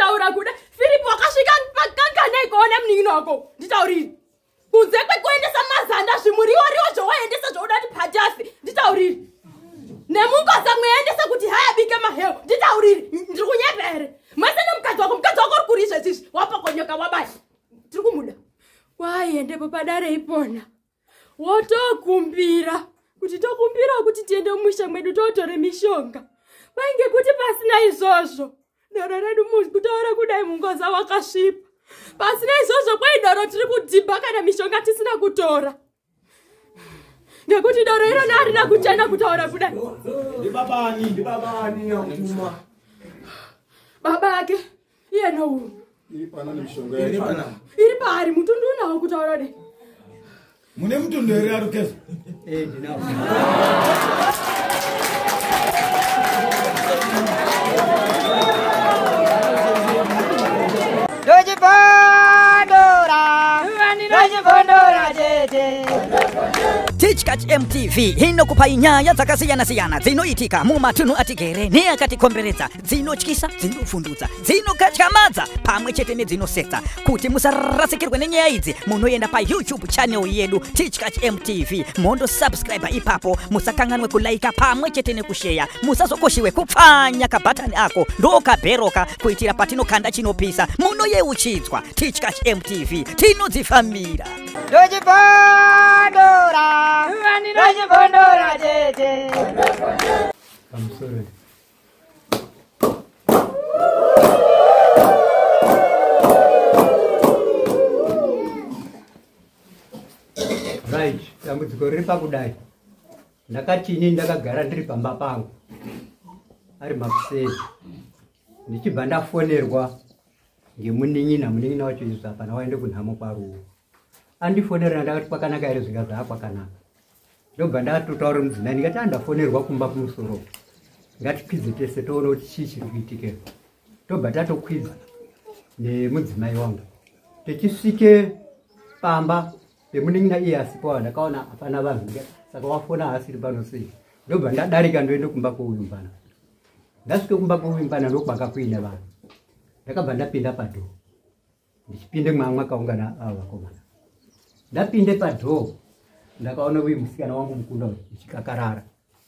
Kutaura kuda Philip wakasvika pakanganai kuona munin'ina wako nditaurire. Kunze kwekuendesa mazanda zvimuriworiwo zvowaendesa zvokuda kuti patafe nditaurire. Nemungoza mweendesa kuti hayabike maheu nditaurire. Ndiri kunyepa here? Mwese nemukadzi wako, mukadzi wako uri kuri izvezvizvi wapokonyoka wabaya. Tiri kumuda. Waendepo padare ipona. Wotokumbira kuti tokumbirawo kuti tiende mumusha mwedu totore mishonga. Kwainge kuti pasina izvozvo doro redu kutaura kudai mungoza wakasvipa. Pasina izvozvo kwai doro tiri kudhibha kana mishonga tisina kutora. Ngekuti doro irona harina kuchena kutaura kudai. Ndibabani, ndibabani yakutuma. Baba ake iye nouyu. Iri pana nemishonga iri pana. Iri paari mutundu unawo kutaura dai. Mune mutundu here Arukeza? Eh, ndinawo. Ndochibondora, ndochibondora chete. Tichkach MTV inokupai nyaya dzakasiyana-siyana dzinoitika mumatunhu atigere neakatikomberedza, dzinotyisa, dzinofundutsa, dzinokatyamadza pamwe chete nedzinosetsa. Kuti musarasikirwe nenyaya idzi, munoenda paYouTube channel yedu Tichkach MTV, mondosubscribe ipapo, musakanganwe kulaika pamwe chete nekusheya, musazokoshiwe kupfanya kabhatani ako ndokabheroka kuitira patinokanda chinopisa munoyeuchidzwa. Tichkach MTV tinodzifambira. Ndochibondora, ndochibondora chete. Pamusoro. Right, dambudziko riri pakudai. Ndakati ini ndakagara ndiri pamba pangu ari makuseni, ndichibva ndafonerwa ngemunin'ina. Munin'ina wacho izvi hapana waende kunhamo kwaruwo. Andifonera ndakati kwakanaka here, zvinga zvakwakanaka. Ndobva ndatotaura mudzimai ndikati andafonerwa kumba kumusoro, ngatikwidze tese toona kuti chii chiri kuitika. Tobva tatokwidza nemudzimai wangu. Tichisvike pamba pemunin'ina iye asipo, ndakaona hapana vanhu, saka wafona haasiri pano sei. Ndobva ndadarika ndoende kumba kwouyu mupana. Ndasvike kumba kwouyu mupana ndokwanga kuine vanhu. Ndakabva ndapinda padhoo, ndichipinde mwamwe akaungana ava vakomana. Ndapinde padhoo ndakaona uyu musikana wangu mukunda uyu ichikakarara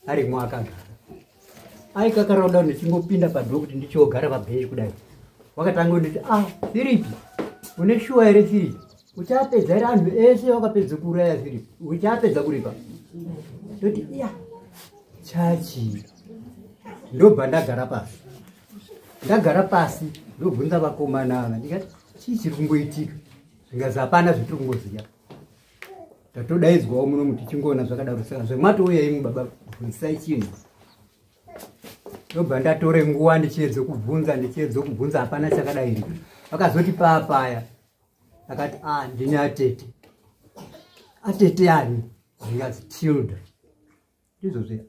arimwo akagara. Aikakarara kudai, ndichingopinda padhoo kuti ndichiogara pabhenji kudai, wakatanga kunditi, ah, Firipi, une shuwa here Firipi? Uchapedza here anhu ese wakapedza kuuraya Firipi? Uchapedza kuripa? Ndoti iya chachi. Ndobva ndagara pasi. Ndagara pasi ndobvunza vakomana ava ndikati chii chiri kumboitika? Zvingazi hapana zvatiri kungoziya. Tatodaidzwawo muno tichingoona zvakadaro, saka zvemwatouya imwe baba bvunzisai chinhu. Ndobva ndatore nguva ndichiedza kubvunza, ndichiedza kubvunza, hapana chakadairika. Vakazoti paapaya akati ah, ndini atete. Atete ani? Zvingazi Tilda. Ndizvo zviya.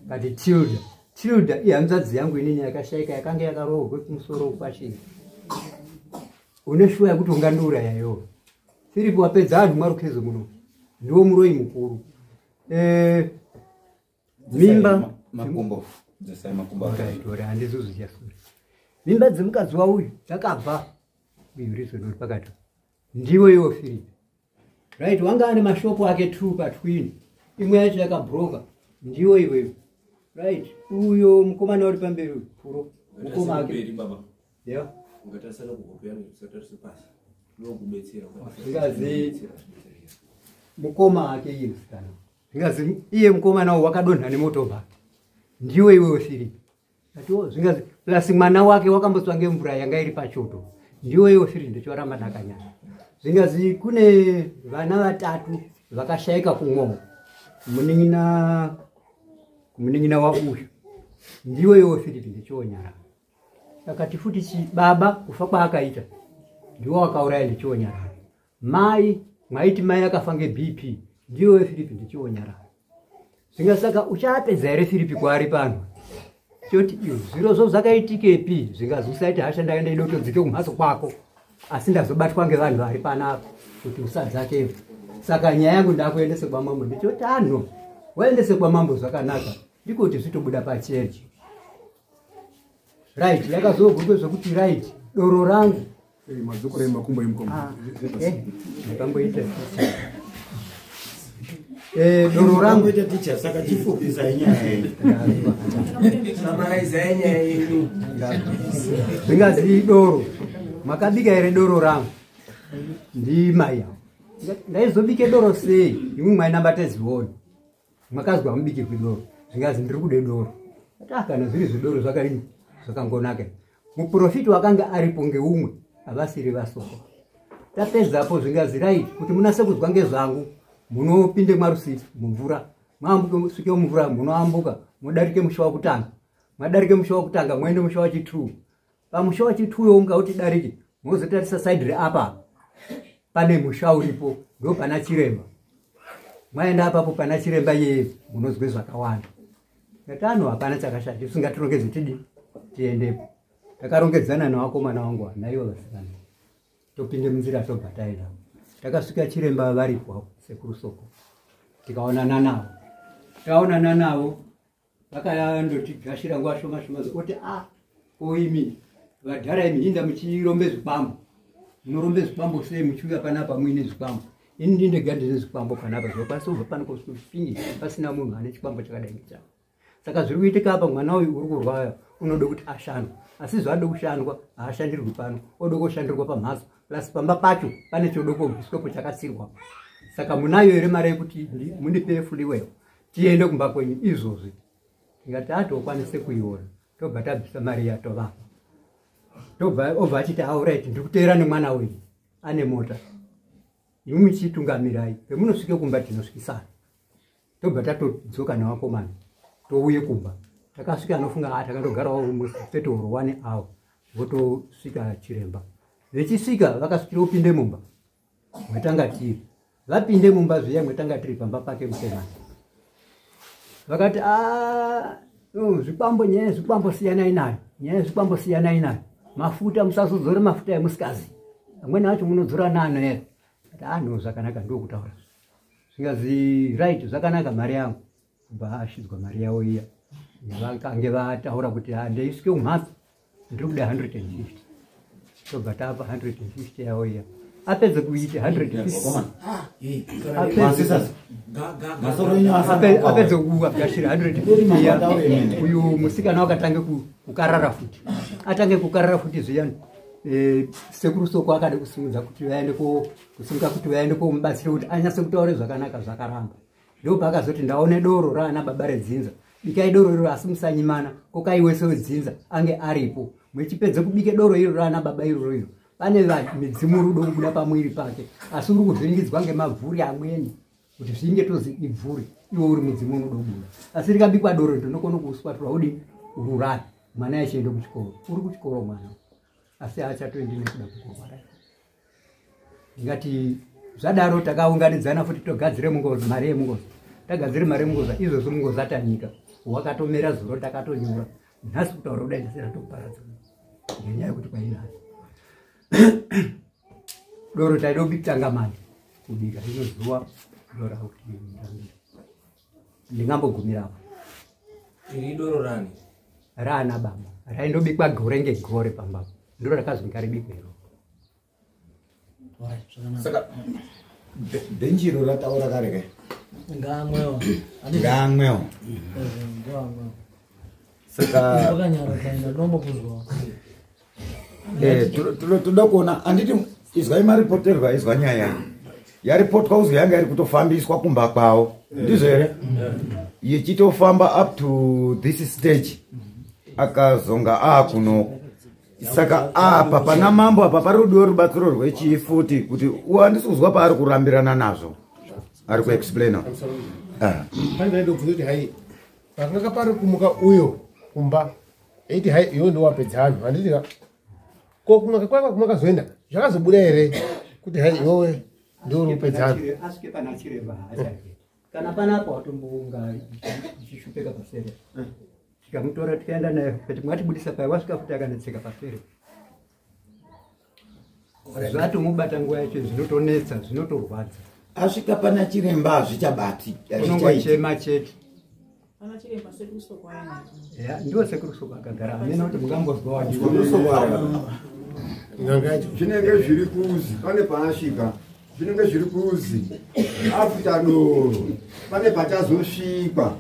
Kati Tilda. Tilda ihanzvadzi yangu inini yakashaika, yakanga yakarohwa kumusoro kwashinga. Une shuwa yekuti ungandiuraya iwewe? Firipi wapedza anhu mwaRukezo muno. Ndiwo muroyi mukuru. Mimba makumbo. Dzosai makumbo akadai. Handizozvidya sure. Mimba dzemukadzi wauyu dzakabva uyu rizonori pakati. Ndiwo iwo Firipi. Right, wanga ane mashopu ake 2 patwin. Imwe yacho yakabroka. Ndiwo iwewe. Right, uyo mukomana uri pamberi uyu, puro. Mukoma ake. Baba. Yeah. Ungatarisa nokuhope yangu usatarise pasi. Ndokubetsera. Zvingazi mukoma ake iye musikana. Zvingazi iye mukomana wakadonha nemotovha. Ndiwe iwewe Firipi. Atiwo zvingazi plus mwana wake wakambotswa ngemvura yanga iri pachoto. Ndiwe iwe Firipi ndichoramba ndakanyanya. Zvingazi kune vana vatatu vakashaika kumwoyo. Munin'ina wa uyu. Ndiwe iwe Firipi ndichionyara. Akati futi chi baba kufa kwaakaita ndiwo wakauraya ndichionyarara. Mai mwaiti mai akafa ngeBP, ndiwe Firipi ndichionyarara. Zvingasaka uchapedza here Firipi kwaari pano? Choti iyo zvirozvo zvakaitikepi? Zvingazi usaite hasha, ndaenda idotodzike kumhatso kwako, asi ndazobatwa ngevanhu vari panapa kuti usadzakevo. Saka nyaya yangu ndakuendese kwamambo. Ndichoti anhu waendese kwamambo zvakanaka, ndikuti zvitobuda pachechi. Right, yakazogurwe zvekuti right, doro rangu. Madzokore makumbo emukoma. Ndakamboita. Doro rangu ita teacher saka chifupisa inyaya yenyu. Summarize nyaya yenyu. Zvingazi doro. Makabika here doro rangu? Ndimai avo. Ndaizobike doro sei? Imwe mwainamba teziona. Makazwa mubikirwe doro. Zvingazi ndiri kude doro. Kana zviri zvedoro zvakadini? Zvakangonaka. Muprofiti wakanga aripo ngeumwe avasiri vasoko. Tapedzapo zvingazi right kuti munase kuzwa ngezvangu munopinde mwarusiti mumvura. Mwambuke svike mumvura munoambuka mudarike musha wekutanga. Mwadarike musha wekutanga muende musha wechi2. Pamusha wechi2 yo mungauti darike munozotarisa side reapa. Pane musha uripo ndo pana chiremba. Mwaenda apapo pana chiremba yeye munozwe zvakawanda. Ngatano hapana chakashata tisingatirongedze tidi tiendepo. Takarongedzana nevakomana vangu naivo vasikana. Topinde munzira tobva taenda. Takasvika chiremba varipo sekuru Soko. Tikaonana navo. Taonana navo vakandotigashira nguva shoma shoma kuti oimi vadhara imi hinda muchirombe zvikwambo. Munorombe zvikwambo sei muchiuya panapa muine zvikwambo. Ini ndindega ndine zvikwambo panapa zvinokwanisa kubva pano kusvika pasina munhu ane chikwambo chakadai ngechavo. Saka zviri kuitika apa mwana uyu uri kurwara unode kuti ashandwe. Asi zvaade kushandwa haashandirwi pano, ode kushandirwa pamhatso. Plus pamba pacho pane chodoko kubviswepo chakatsirwa. Saka munayo here mari yekuti mundipe fuliweyo tiende kumba kwenyu izvozvi. Tikati hatokwanise kuiona. Tobva tabvisa mari yatovapa. Tobva obva achiti alright ndiri kuteera nemwana uyu ane mota. Imi muchitungamirai pemunosvike kumba tinosvikisana. Tobva tatodzoka nevakomana touye kumba. Takasvika anofunga takandogarawo almost 30 or 1 hour votosvika chiremba. Vechisvika vakasvikira kupinde mumba mwetanga tiri. Vapinde mumba zviya mwetanga tiri pamba pake musemana. Vakati zvikwambo nyaya zvikwambo siyanai nayo. Nyaya zvikwambo siyanai nayo. Mafuta musazodzore mafuta emusikazi. Amweni acho munodzora nano here. Ati no zvakanaka ndokutaura. Zvingazi right zvakanaka mari yangu. Kubva ashidzwa mari yavo iya. Vakange vataura kuti ndeisvike kumhatso ndiri kuda 150. Tobva tapa 150 yavo iya. Apedze kuita 150. Apedze kugashira 150 iya. Uyu musikana wakatange kukarara futi. Atange kukarara futi zviyani. Sekuru Soko akade kusimudza kuti vaende kusimuka kuti vaende komubatsira kuti anyase kutaura zvakanaka zvakaramba. Ndopaakazoti ndaone doro raana baba redzinza. Bikai doro iro asi musanyimana kokai wese wedzinza ange aripo. Mwechipedze kubike doro iro raana baba iroro iro. Pane midzimu rudo kubuda pamwiri pake asi uri kuvhiringidzwa ngemabvuri amweni kuti zvinge tozi ibvuri iwe uri mudzimu unoda kubuda. Asi rikabikwa doro ndinokona kuuswatura udi ururani mwana achienda kuchikoro. Uri kuchikoro mwana asi haachatoendi nekuda kwekurwara. Ndingati zvadaro takaunganidzana futi togadzire mungozi mari yemungozi. Tagadzire mari yemungozi izvozvo mungozi atanyika. Wakatomera zuro takatonyora. Nhasi kutaura kudai ndisina tokuparadza. Ngenyaya yekuti kwainani. Doro taidobitanga manje kubika hino zuva doro kuti ndingambogumira apa. Iri doro rani? Raana baba. Raindobikwa gore ngegore pamba. Ndiro rakazwi ngaribikwe iro. Saka bhenjiro rataura kare kai? Ngaamwewo. Ngaamwewo. Ngaamwewo. Saka wakanyara kaenda ndombokuzwa. Toda kuona anditi izwai maripoterwa izwa nyaya. Yaripotwa uzi yanga iri kutofambiswa kumba kwavo. Ndizvo here? Yechitofamba up to this stage akazonga akuno. Saka apa pana mambo apa pari kudiwa rubatsiro rwechii futi kuti handisi kuzwa paari kurambirana nazvo. Ari kuexplaina. Pane ndobvunza kuti hai pakanga pari kumuka uyo kumba eiti hai iwe ndowapedza anhu handiti ka ko kumaka kwaka kumakazoenda zvakazobuda here kuti hai iwewe ndiuri kupedza anhu. Asvike pana chiremba haachake. Kana panapa watombounga ichishupeka pasere. Tikamutora tikaenda naye kuti mwatibudisa pai wasvika futi akanetseka pasere. Zvatomubata nguva yacho zvinotonetsa zvinotorwadza. Asvika pana chiremba hazvichabati. Unongochema chete. Ana chiremba sekuru Soko aya. Ya, ndiwo sekuru Soko akagara amene kuti mungambozwa wadi. Zvinenge zviri kuzi pane paasvika, zvinenge zviri kuzi afuta doro, pane pachazosvikwa,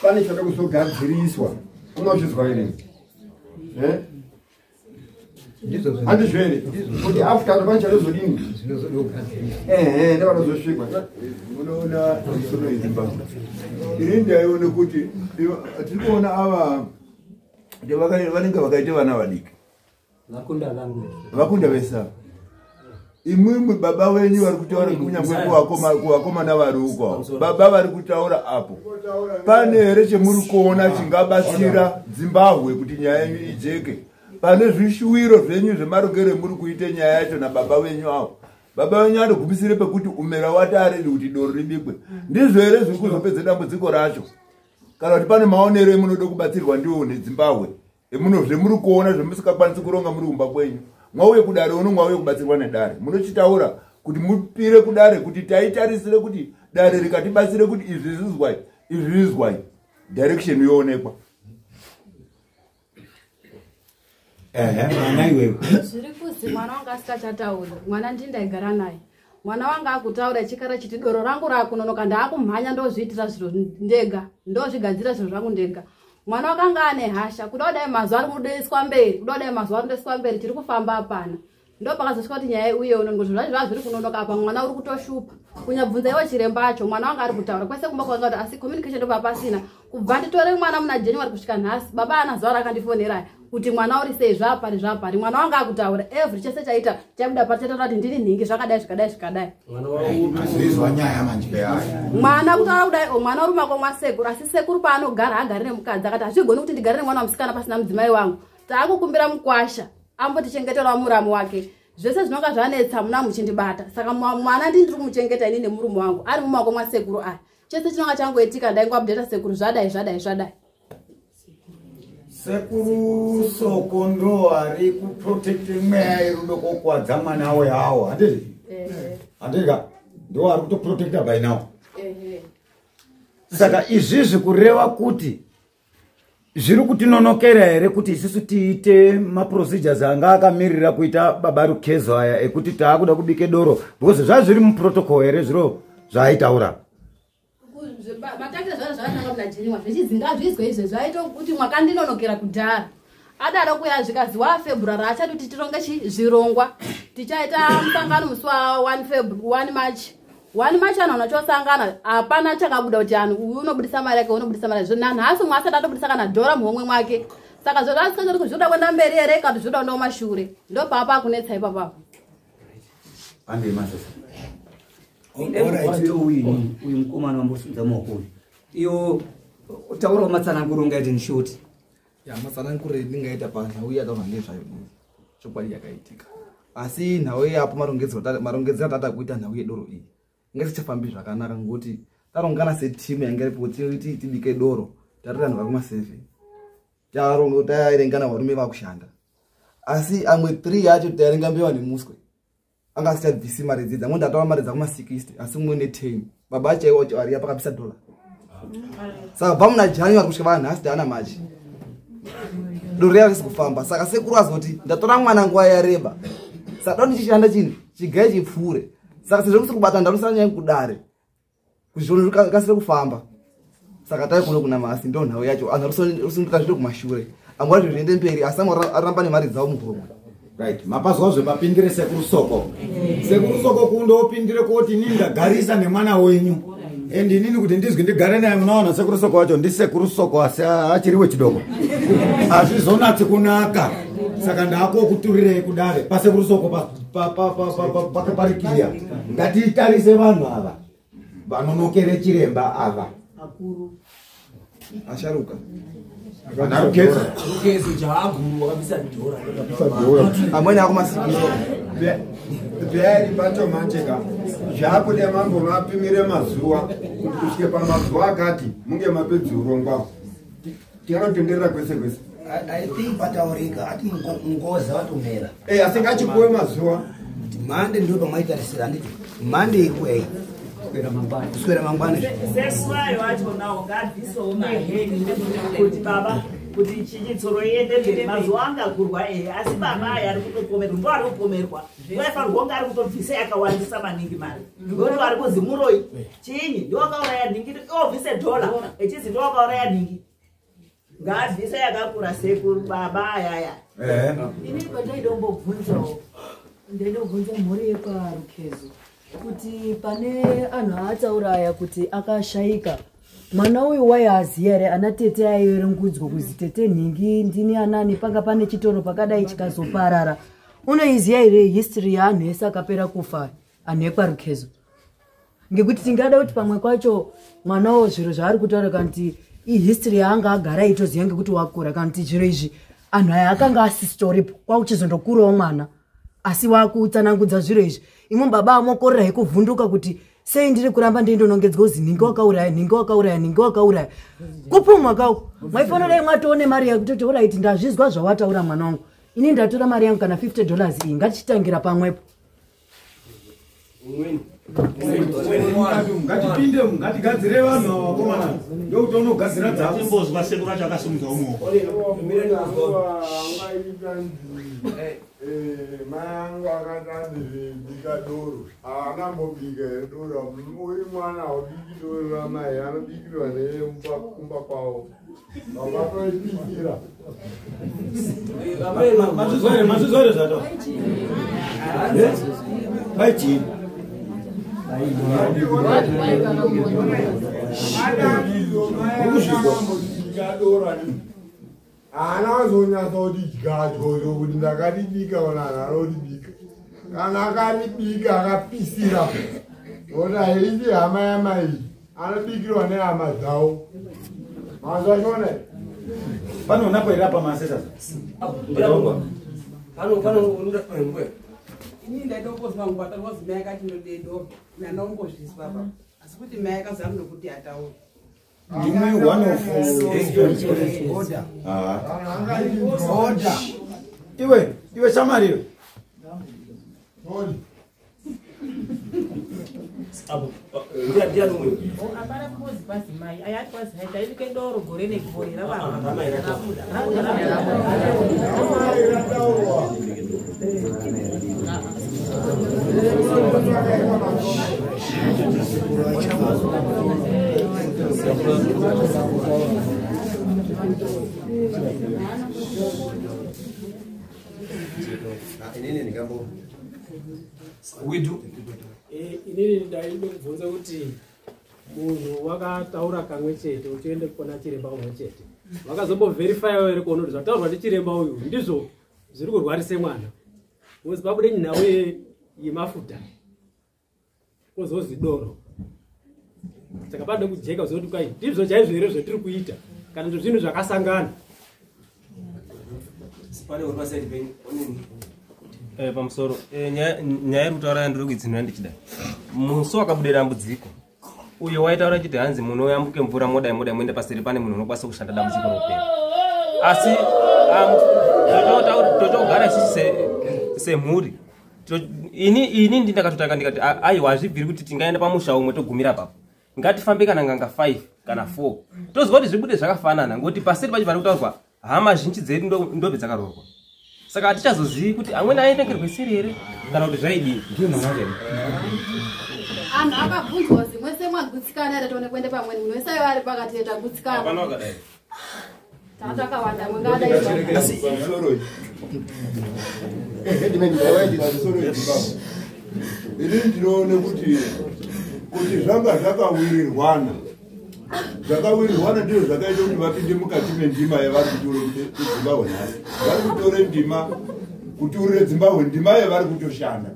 pane chada kuzogadziriswa. Unozvizwa here? Eh? Handizvo here? Kuti afuta doro pane chadozodini? Ehe, nepanozosvikwa. Munoona misoro yedzimba ini ndaione kuti tiri kuona ava vanenge vakaita vana vadiki Vakunda vangu. Vakunda vese ava. Imwimwi baba venyu vari kutaura kunyange kuvakomana vari uko avo. Baba vari kutaura apo, pane here chemuri kuona chingabatsira Zimbabwe kuti nyaya yenyu ijeke? Pane zvishuwiro zvenyu zvemarongero emuri kuite nyaya yacho nababa venyu avo? Baba venyu anogumisire pekuti umera wati aredi kuti doro ribikwe. Ndizvo here zviri kuzopedza dambudziko racho, kana kuti pane maonero emunoda kubatsirwa ndiwo neZimbabwe emuno zvemuri kuona zvemusingakwanisi kuronga muri kumba kwenyu? Mwauye kudare uno, mwauye kubatsirwa nedare, munochitaura kuti mupire kudare kuti taitarisire kuti dare rikatibatsire kuti izvi zvizwai, izvi zvizwai, direction yoonekwa. Ehe, mwana iwewe. Zviri kuzi mwana wanga asingachatauri. Mwana ndini ndaigara naye. Mwana wanga akutaura chikara chiti doro rangu rakunonoka, ndaakumhanya ndozviitira zviro ndega, ndozvigadzira zviro zvangu ndega. Mwana wakanga ane hasha, kuda kudai mazuva ari kudoiswa mberi, kuda kudai mazuva ari kudoiswa mberi, tiri kufamba hapana. Ndo pakazosvika kuti nyaya uye uno ngozi zvacho zvava zviri kunonoka apa, mwana uri kutoshupa. Kunyabvunza iwe chiremba acho, mwana wanga ari kutaura kwese kumba kwanga kuti asi communication ndo pasina. Kubva nditore mwana muna January kusvika nhasi, baba ana zuva rakandifonera kuti mwana uri sei, zvapari zvapari. Mwana wanga akutaura every chese chaita chabuda pachataura kuti ndini nhingi, zvakadai zvakadai zvakadai. Azvizwa nyaya manje. Mwana kutaura kudai, o mwana uri mako mwasekuru, asi sekuru paanogara agare nemukadzi akati hazvigoni kuti ndigare nemwana wamusikana pasina mudzimai wangu. Taakukumbira mukwasha ambotichengeterawo muramu wake. Zvese zvinonga zvanetsa muna muchindibata. Saka mwana ndini ndiri kumuchengeta ini nemurume wangu ari mumako mwasekuru aya. Chese chinonga changoitika ndaingoupdata sekuru zvadai zvadai zvadai. Sekuru Soko ndo ari kuprotecte mweya yerudo kokwadza mwana wehawo, handiti? Handiti ka? Ndo ari kutoprotecta by now. Saka izvizvi kureva kuti zviri kutinonokera here kuti isusu tiite maprocedures anga akamirira kuita baba Rukezo aya ekuti taakuda kubike doro, because zvazviri muprotocol here zviro zvaaitaura? Matangira zvana zvakananga muna January zvichinzi ngazvizwe izvo zvaita kuti mwakandinonokera kudhara. Adaro kuya zvikazi wa February achati kuti tironge zvirongwa, tichaita musangano musi wa 1 February, 1 March. 1 March anhu anachosangana, hapana chakabuda kuti anhu uyu unobudisa mari yake, unobudisa mari yake. Nanhasi umwe asati atobudisa kana dhora muhomwe mwake. Saka zviro zvasikanyori kuti zvinoda kuenda mberi here kana kuti zvinoda kuenda kumashure. Ndo papa akunetsa ipapapo. Ande masasa. Uyu mukomana wambosimudza maoko uyu, iyo taurawo matsananguro ungaite in short. Ya, matsananguro endingaita panhau yataurwa nezvayo, chokwadi yakaitika, asi nhau yapo marongedzero atata kuita nhau yedoro iyi ingasichafambi zvakanaka, ngokuti tarongana setimu yanga iripo kuti tibike doro, tari vanhu vari kuma7, taerengana varume vakushanda, asi amwe 3 yacho taerenga mbeva nemuswe anga asichabvisi mari dzidzi. Amwe ndataura mari dzakuma60, asi mumwe ne10 baba chaiwo ariya pakabvisa dhola. Saka bva muna January kusvika vanhasi taana Machi, doro riya risi kufamba. Saka sekuru azoti ndatora mwana nguva yareba, saka dao ndichishanda chini chigai chipfuure. Saka sezvo kusiri kubata, ndanosara nyaya kudare kuti zviro zvikasire kufamba. Saka tai kuno kuna masi, ndo nhau yacho. Anhu arisunduka zviro kumashure, amwe ari zviende mberi, asi amwe aramba nemari dzavo muhomwe. Right, mapazwa zvepapindire sekuru Soko. Sekuru Soko kundopindire kuti inini ndagarisa nemwana wenyu. And inini kuti ndizwi ndigare naye, munaona sekuru Soko wacho ndisekuru Soko asi achiri wechidoko. Hazvizonatsi kunaka. Saka ndakokuturirei kudare pasekuru Soko parikiya. Ngatitarise vanhu ava vanonokere chiremba ava. Akuru. Asharuka. Vana Rukezo. Rukezo jaaguru wakabisa dhora. Amweni akumasikiro. Peyari pacho manje ka zvakuda mambo mapimire mazuva kuti kusvike pamazuva akati munge mapedza urongwa, tikanotenderera kwese kwese. I think pataurika ati ngoza vatomera. Asi ngachipuwe mazuva. Mande ndio pamaitarisira, handiti? Mande iri kuei. Kuswera mangwana. Kuswera mangwana. Seswayo achonawo ngaabvisewo mari kuti baba kuti chinyitsoro iende mberi. Mazuva anga agurwa ehe, asi baba aya ari kutopomerwa, ndo ari kupomerwa. Waifanirwa kunge ari kutobvisa yakawandisa maningi mari, ngekuti vari kuzi muroi chinyi ndiwakauraya nhingi, obvise dhola echizi ndiwakauraya nhingi. Ngaabvise yakakura sekuru baba ayaya. Ini pandaidombobvunzawo, ndaidobvunza mhuri yekwaRukezo kuti pane anhu aatauraya kuti akashayika, mwana uyu waiaziya here? Ana tete aiverengudzwa kuzi tete nhingi ndini anani, panga pane chitoro pakadai chikazoparara. Unoiziya here history yeanhu ese akapera kufa, anhu ekwaRukezo? Ngekuti tingada kuti pamwe kwacho mwanawo zviro zvaari kutaura kana kuti ihistory yaanga agara aitoziva ngekuti wakura, kana kuti zviro izvi anhu aya akanga asisitoripo, kwakuchizondokurawo mwana asi wakutsanangudza zviro izvi. Imwe baba amokorera hekuvhunduka kuti sei ndiri kuramba ndindonongedzwa kuzi nhingi wakauraya, nhingi wakauraya, nhingi wakauraya. Kupumwa kauko maifanira dai mwatoone mari yakutoti oraiti ndazvizwa zvawataura mwana wangu, ini ndatora mari yangu kana $50 iyi, ngatichitangira pamwepo. Ngatipinde, ngatigadzire vanhu ava vakomana, ndokuti unogadzira dzavo. Timbozwa sekuru acho akasimudza umuoko. Mai angu akatandibika doro, haana mbobika here doro? Uri mwana haubiki doro ramai, anobikirwa nekumba kwavo, vakatoibikira. Mazvizwa here? Mazvizwa here zvato vaichii? Haana kuzonyatsa kuti dyadyozo kuti ndakaribika kana haana kuribika. Kana akaribika akapisira, nokuti haisi hama yamai, anobikirwa nehama dzavo. Mazvachiona? Panoonapo here apa masesasa? Ini ndaitombozwa ngwata rwazi mai akati ndodedo nanaungozvizwa pa, asi kuti mai akazama nokuti ataura. Ndimwe one of Order. Ah. Order. Iwe, iwe shamari iwe. Ndiani uyo? Hapana kuzi kwazi mai ayati kwazi hai taibike doro gore negore. Ramai rataura. Inini ndingambo Widu. Inini ndaide kubvunza kuti munhu wakataura kamwe chete uchiende kuona chiremba umwe chete, vakazombovherifyawo here kuona kuti zvataurwa ndichiremba uyu ndizvo zviri kurwarise mwana? Because pabude nhau yemafuta kwozozi doro, saka pade kujeka kuziva kuti kwai ndizvo chaizvo here zvatiri kuita kana kuti zvinhu zvakasangana. Pane uri pasaidi penyu onini? Pamusoro. Nyaya iri kutaura yandiri kuidzinura ndichida musi wakabuda dambudziko uyo waitaura chiti hanzi munoyambuke mvura modai modai muende paseri, pane munhu unokwanisa kushanda dambudziko ropera. Asi tochogara isusu semhuri, ini ndakatotanga ndikati, "Aiwa, hazvibviri kuti tingaenda pamusha umwe togumira papo. Ngatifambe kana nganga 5 kana 4, tozwa kuti zvibude zvakafanana." Ngokuti paseri pacho pari kutaurwa hama zhinji dzedu ndobve dzakaroorwa, saka hatichazozivi kuti amweni aendekerwe seri here kana kuti zvaidini. Ndiye mwana wacho. Anhu akabvunzwa zimwe semwagutsikana here, tione kuende pamweni. Munhu wese aiva ari pakati tagutsikana. Hapana wakadai. Takawanda mwengadai. Pamusoro yeZimbabwe, ini ndinoone kuti zvanga zvakawirirwana, zvakawirirwana ndizvo zvakaita kuti vapinde mukati mendima yavari kutore kuZimbabwe nhasi. Vari kutore ndima kuturire Zimbabwe, ndima yavari kutoshanda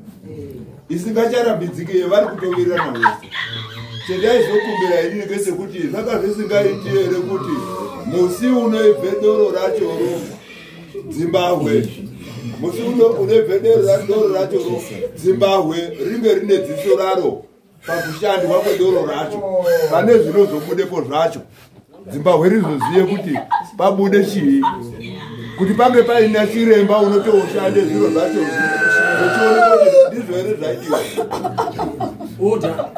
isingacharambidzike, yavari kutowirirana wese. Chendaizokumbira inini ngechekuti zvanga zvisingaiti here kuti musi unoibve doro rachoro Zimbabwe, musi unoibve doro rachoro Zimbabwe ringe rine dziso raro pakushandwa kwedoro racho, pane zvinozobudepo zvacho, Zimbabwe rizoziye kuti pabude chii, kuti pange paina chiremba unotoshande zviro zvacho zvichione kuti ndizvo here zvaidiwa? Order.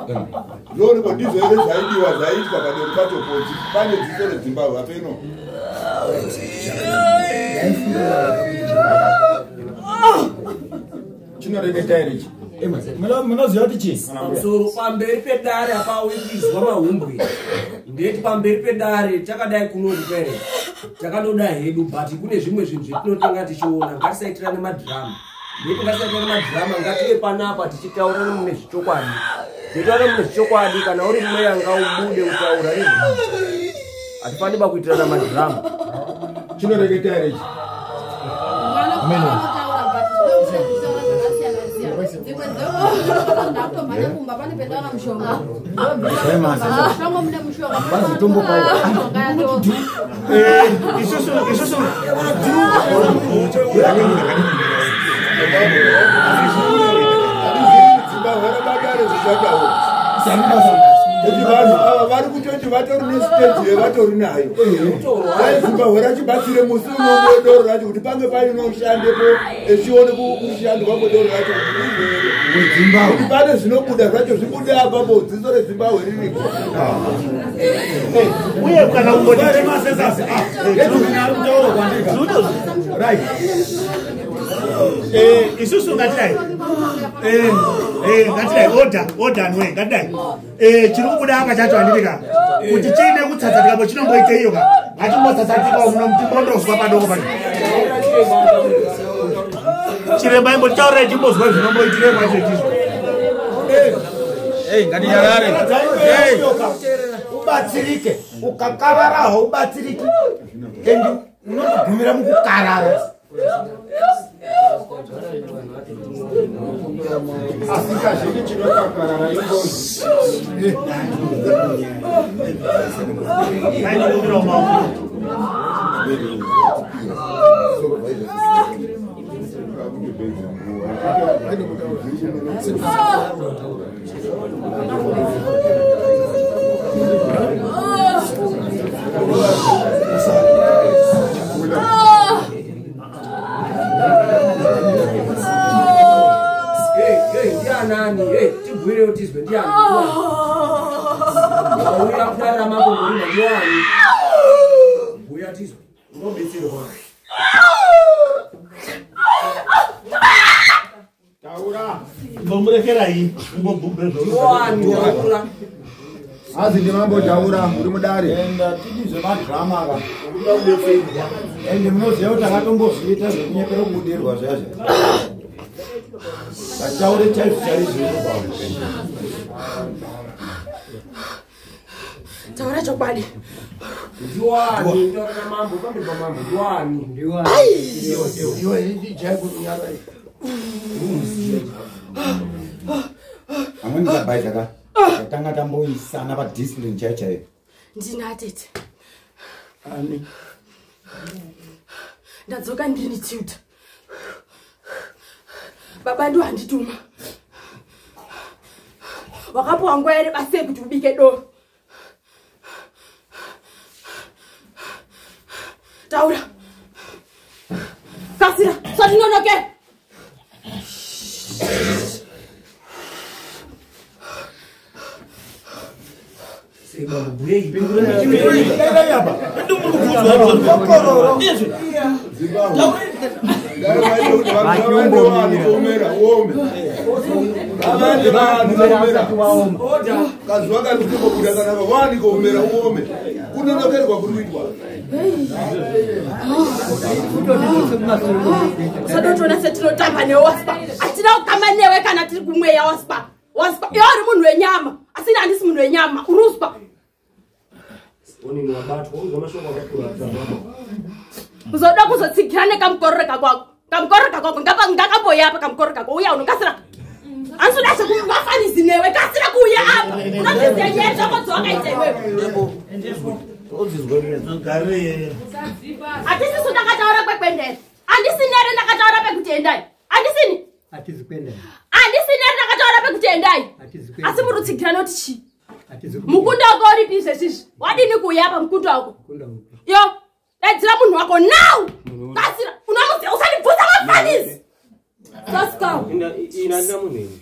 Zvoonekwa ndizvo here zvaidiwa zvaiitwa padoro pacho poti pane dziso redzimbabwe apeno. Chinoreketa here ichi? Munoziva kuti chii? Pamusoro pamberi pedare hapauyi kuizwa mahumbwe. Ndeti pamberi pedare takadai kunoripere. Takanoda hedu but kune zvimwe zvinhu zvetinotenga tichiona ngatisaitirane madhirama. Ndeti ngatisaitirane madhirama ngative panapa tichitaurana mune zvechokwadi. Titaura mune zvechokwadi kana uri mweya ngaubude utaura izvo. Hatifaniri ba kuitirana madhirama. Chinoreketa here ichi? Isusu isusu Dzimbahwe rabadare zvichakawo. Kuti vanhu ava vari kutoti vatori nesiteji yevatori nayo. Dai Zimbabwe rachibatsire musi unomwe doro racho kuti pange paine ushandepo echione kushandwa kwedoro racho kuti rizere. Kuti pane zvinobuda zvacho zvibude apapo dziso reZimbabwe riripo. Uye kana ungoti Right. Isusu ngatidai, ngatidai order order anwe ngatidai, chiri kubuda apa chacho handiti ka kuti chiine kutsatsatika po chinomboite iyo ka ngatimbotsatsatikawo muno timbondozwa padoko pacho. Chiremba imbotaurirai timbozwa zvinomboitirei kwacho ichizvo. Ngatinyarare. Ubatsirike ukakarara haubatsiriki and unotogumira mukukarara. Asi kazhinji chinokakarara ingozi. Ndianani? Tibhuirewo tizwe ndiani wauya kudare ramambo murima ndiani? Bhuya tizwe unobetserwa. Taura. Imbomurekerai imbobhubhe. Ndiani taura? Hazi ndimambo taura muri mudare. Enda tidi zvemadhirama ka. Ende munoziva kuti akatombozviita zvekunyepera kubudirwa zviya zviya. Ataure chaizvo chaizvo. Taura chokwadi. Ndiwani taura namambo pamberi pamambo ndiwani? Amweni kabhaidha ka. Tatanga tamboisana padiscipline chaiyo chaiyo. Ndina tete. Ani. Ndadzoka ndini tutor. Baba ndo handituma. Wakapuwa nguva here basi yekuti ubike doro? Taura. Kasira, usatinonoke. Kazuva kari kutombobuda kana wani kuomera uome kunonokerwa kuri kuitwa. Usadotoona setinotamba newe waspa. Hatina kukamba newe kana tiri kumweya waspa. Waspa, iwe uri munhu wenyama asi ini handisi munhu wenyama. Uri uspa. Onini wabatwa uzwa mashoko akakura. Uzoda kuzotsigira nekamukororeka kwako. Kamukororeka kwako ngakamboya apa kamukororeka kwako. Uya unokasira. Handisi zvekuvafanisi newe. Kasira kuuya apa. Unozviziva nyaya dzako dzawakaita iwewe. Hatisisu ndakataura kwekwendera. Handisi nere ndakataura pekuti endai. Handisini. Hatizi kuenda. Handisi nere ndakataura pekuti endai. Hatizi kuenda. Asi muri kutsigira noti chii? Hatizi kuenda. Mukunda wako uripi izvezvizvi? Wadini kuuya apa mukunda wako? Yo, daidzira munhu wako now. Kasira, unomuziva usandibvunza mafanisi. Sasika. Ina andina munhu ini.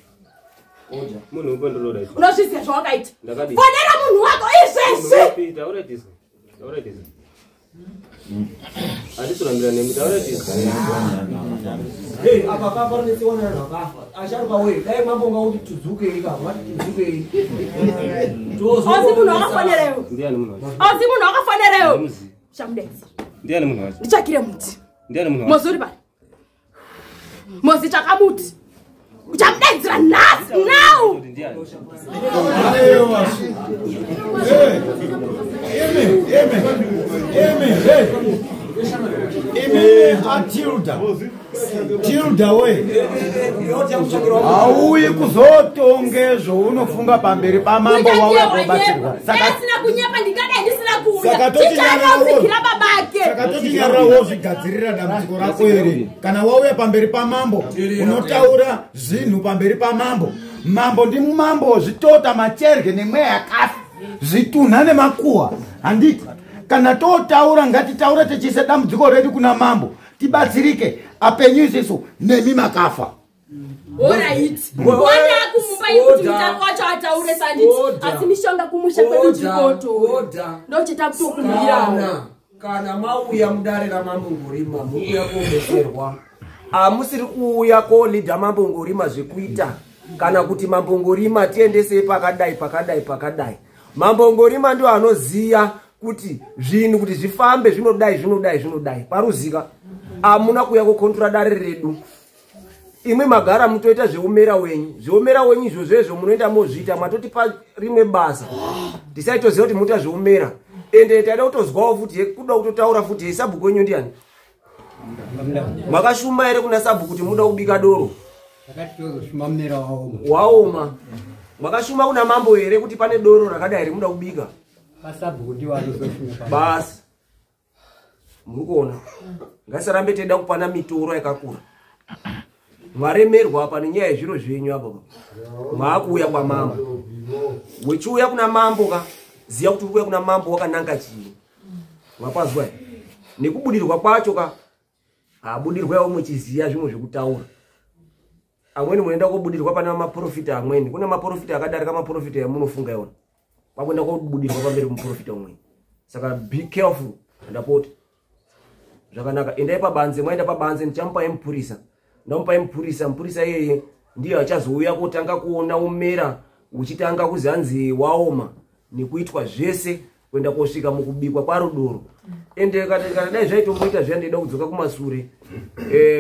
Munhu upi ndinoda izvi? Unozviziva zvawakaita. Ndakadii? Fonera munhu wako izvezvi. Munhu upi? Taura tizwe. Taura tizwe. Handisi kurambira nemi, taura tizwe. Hey, apa papa rinesiwana vanhu vakafa. Asharuka wee, dai mambo ngauti tudzukei ka, wati tudzukei. Auzi munhu wakafonera iwe. Ndiani munhu wacho? Auzi munhu wakafonera iwe. Shamudedza. Ndiani munhu wacho? Nditsvakire muti. Ndiani munhu wacho? Mozi uri pari? Mozi tsvaka muti. Uchamudaidzira nhasi now. Aiwa. Imi, imi, imi, hey. Imi atilda. Tilda we. Hauyi kuzotonge zvaunofunga pamberi pamambo wauya kobatsirwa. Dai asina kunyepa ndingadai ndisina kuuya. Saka tochinyarara Chichanotsigira babake. Saka tochinyarara wozvigadzirira dambudziko rako here? Kana wauya pamberi pamambo unotaura zvinhu pamberi pamambo. Mambo ndi mambo zvitota macherge nemweya yakafa zvitunha nemakuhwa handiti kana totaura ngatitaure tichiise dambudziko redu kuna mambo tibatsirike apenyu isisu nemi makafa. Alright. Wana kumupa ikuti mutako wacho ataure sanditi. Asi mishonga kumusha kwedu chikoto. Ndochita kutokumbirawo. Kana mauya mudare ramambo Ngorima, muri kuuya kobeserwa. Hamusiri kuuya kolidha mambo Ngorima zvekuita kana kuti mambo Ngorima tiendesei pakadai pakadai pakadai. Mambo Ngorima ndio anoziya kuti zvinhu kuti zvifambe zvinodai zvinodai zvinodai. Paruzika hamuna kuuya kokontrola dare redu. Imwe magara mutoita zveumera wenyu. Zveumera wenyu izvozvo izvo munoenda mozviita matotipa rimwe basa. Tisaitoziva kuti munoita zveumera. Ende taida kutozwawo futi kuda kutotaura futi sabhuku wenyu ndiani? Makashuma here kuna sabhuku kuti muda kubika doro? Takati tozoshuma mumera waoma. Waoma. Makashuma kuna mambo here kuti pane doro rakadai here muda kubika? Pasabhuku ndiwo anozoshuma. Basi. Muri kuona? Ngatisarambe teida kupana mitoro yakakura. Mwaremerwa apa nenyaya yezviro zvenyu apa. Maakuuya kwamambo. Wechiuya kuna mambo ka, ziya kuti uri kuuya kuna mambo wakananga chii. Mwapazwa here? Nekubudirwa kwacho ka, habudirwa muchiziya zvimwe zvekutaura. Amweni munoenda kobudirwa pane maprofita amweni. Kune maprofita akadarika maprofita yamunofunga iwona. Kwakuenda kobudirwa pamberi muprofita umweni. Saka be careful ndapota. Zvakanaka, endai pabanze, mwaenda pabanze ndichamupa mupurisa. Ndamupa mupurisa, mupurisa iyeye ndiye achazouya kotanga kuona umera uchitanga kuzanzi waoma nekuitwa zvese kuenda kosvika mukubikwa kwaro doro. Ende kana dai zvaitomboita zviya ndaida kudzoka kumasure.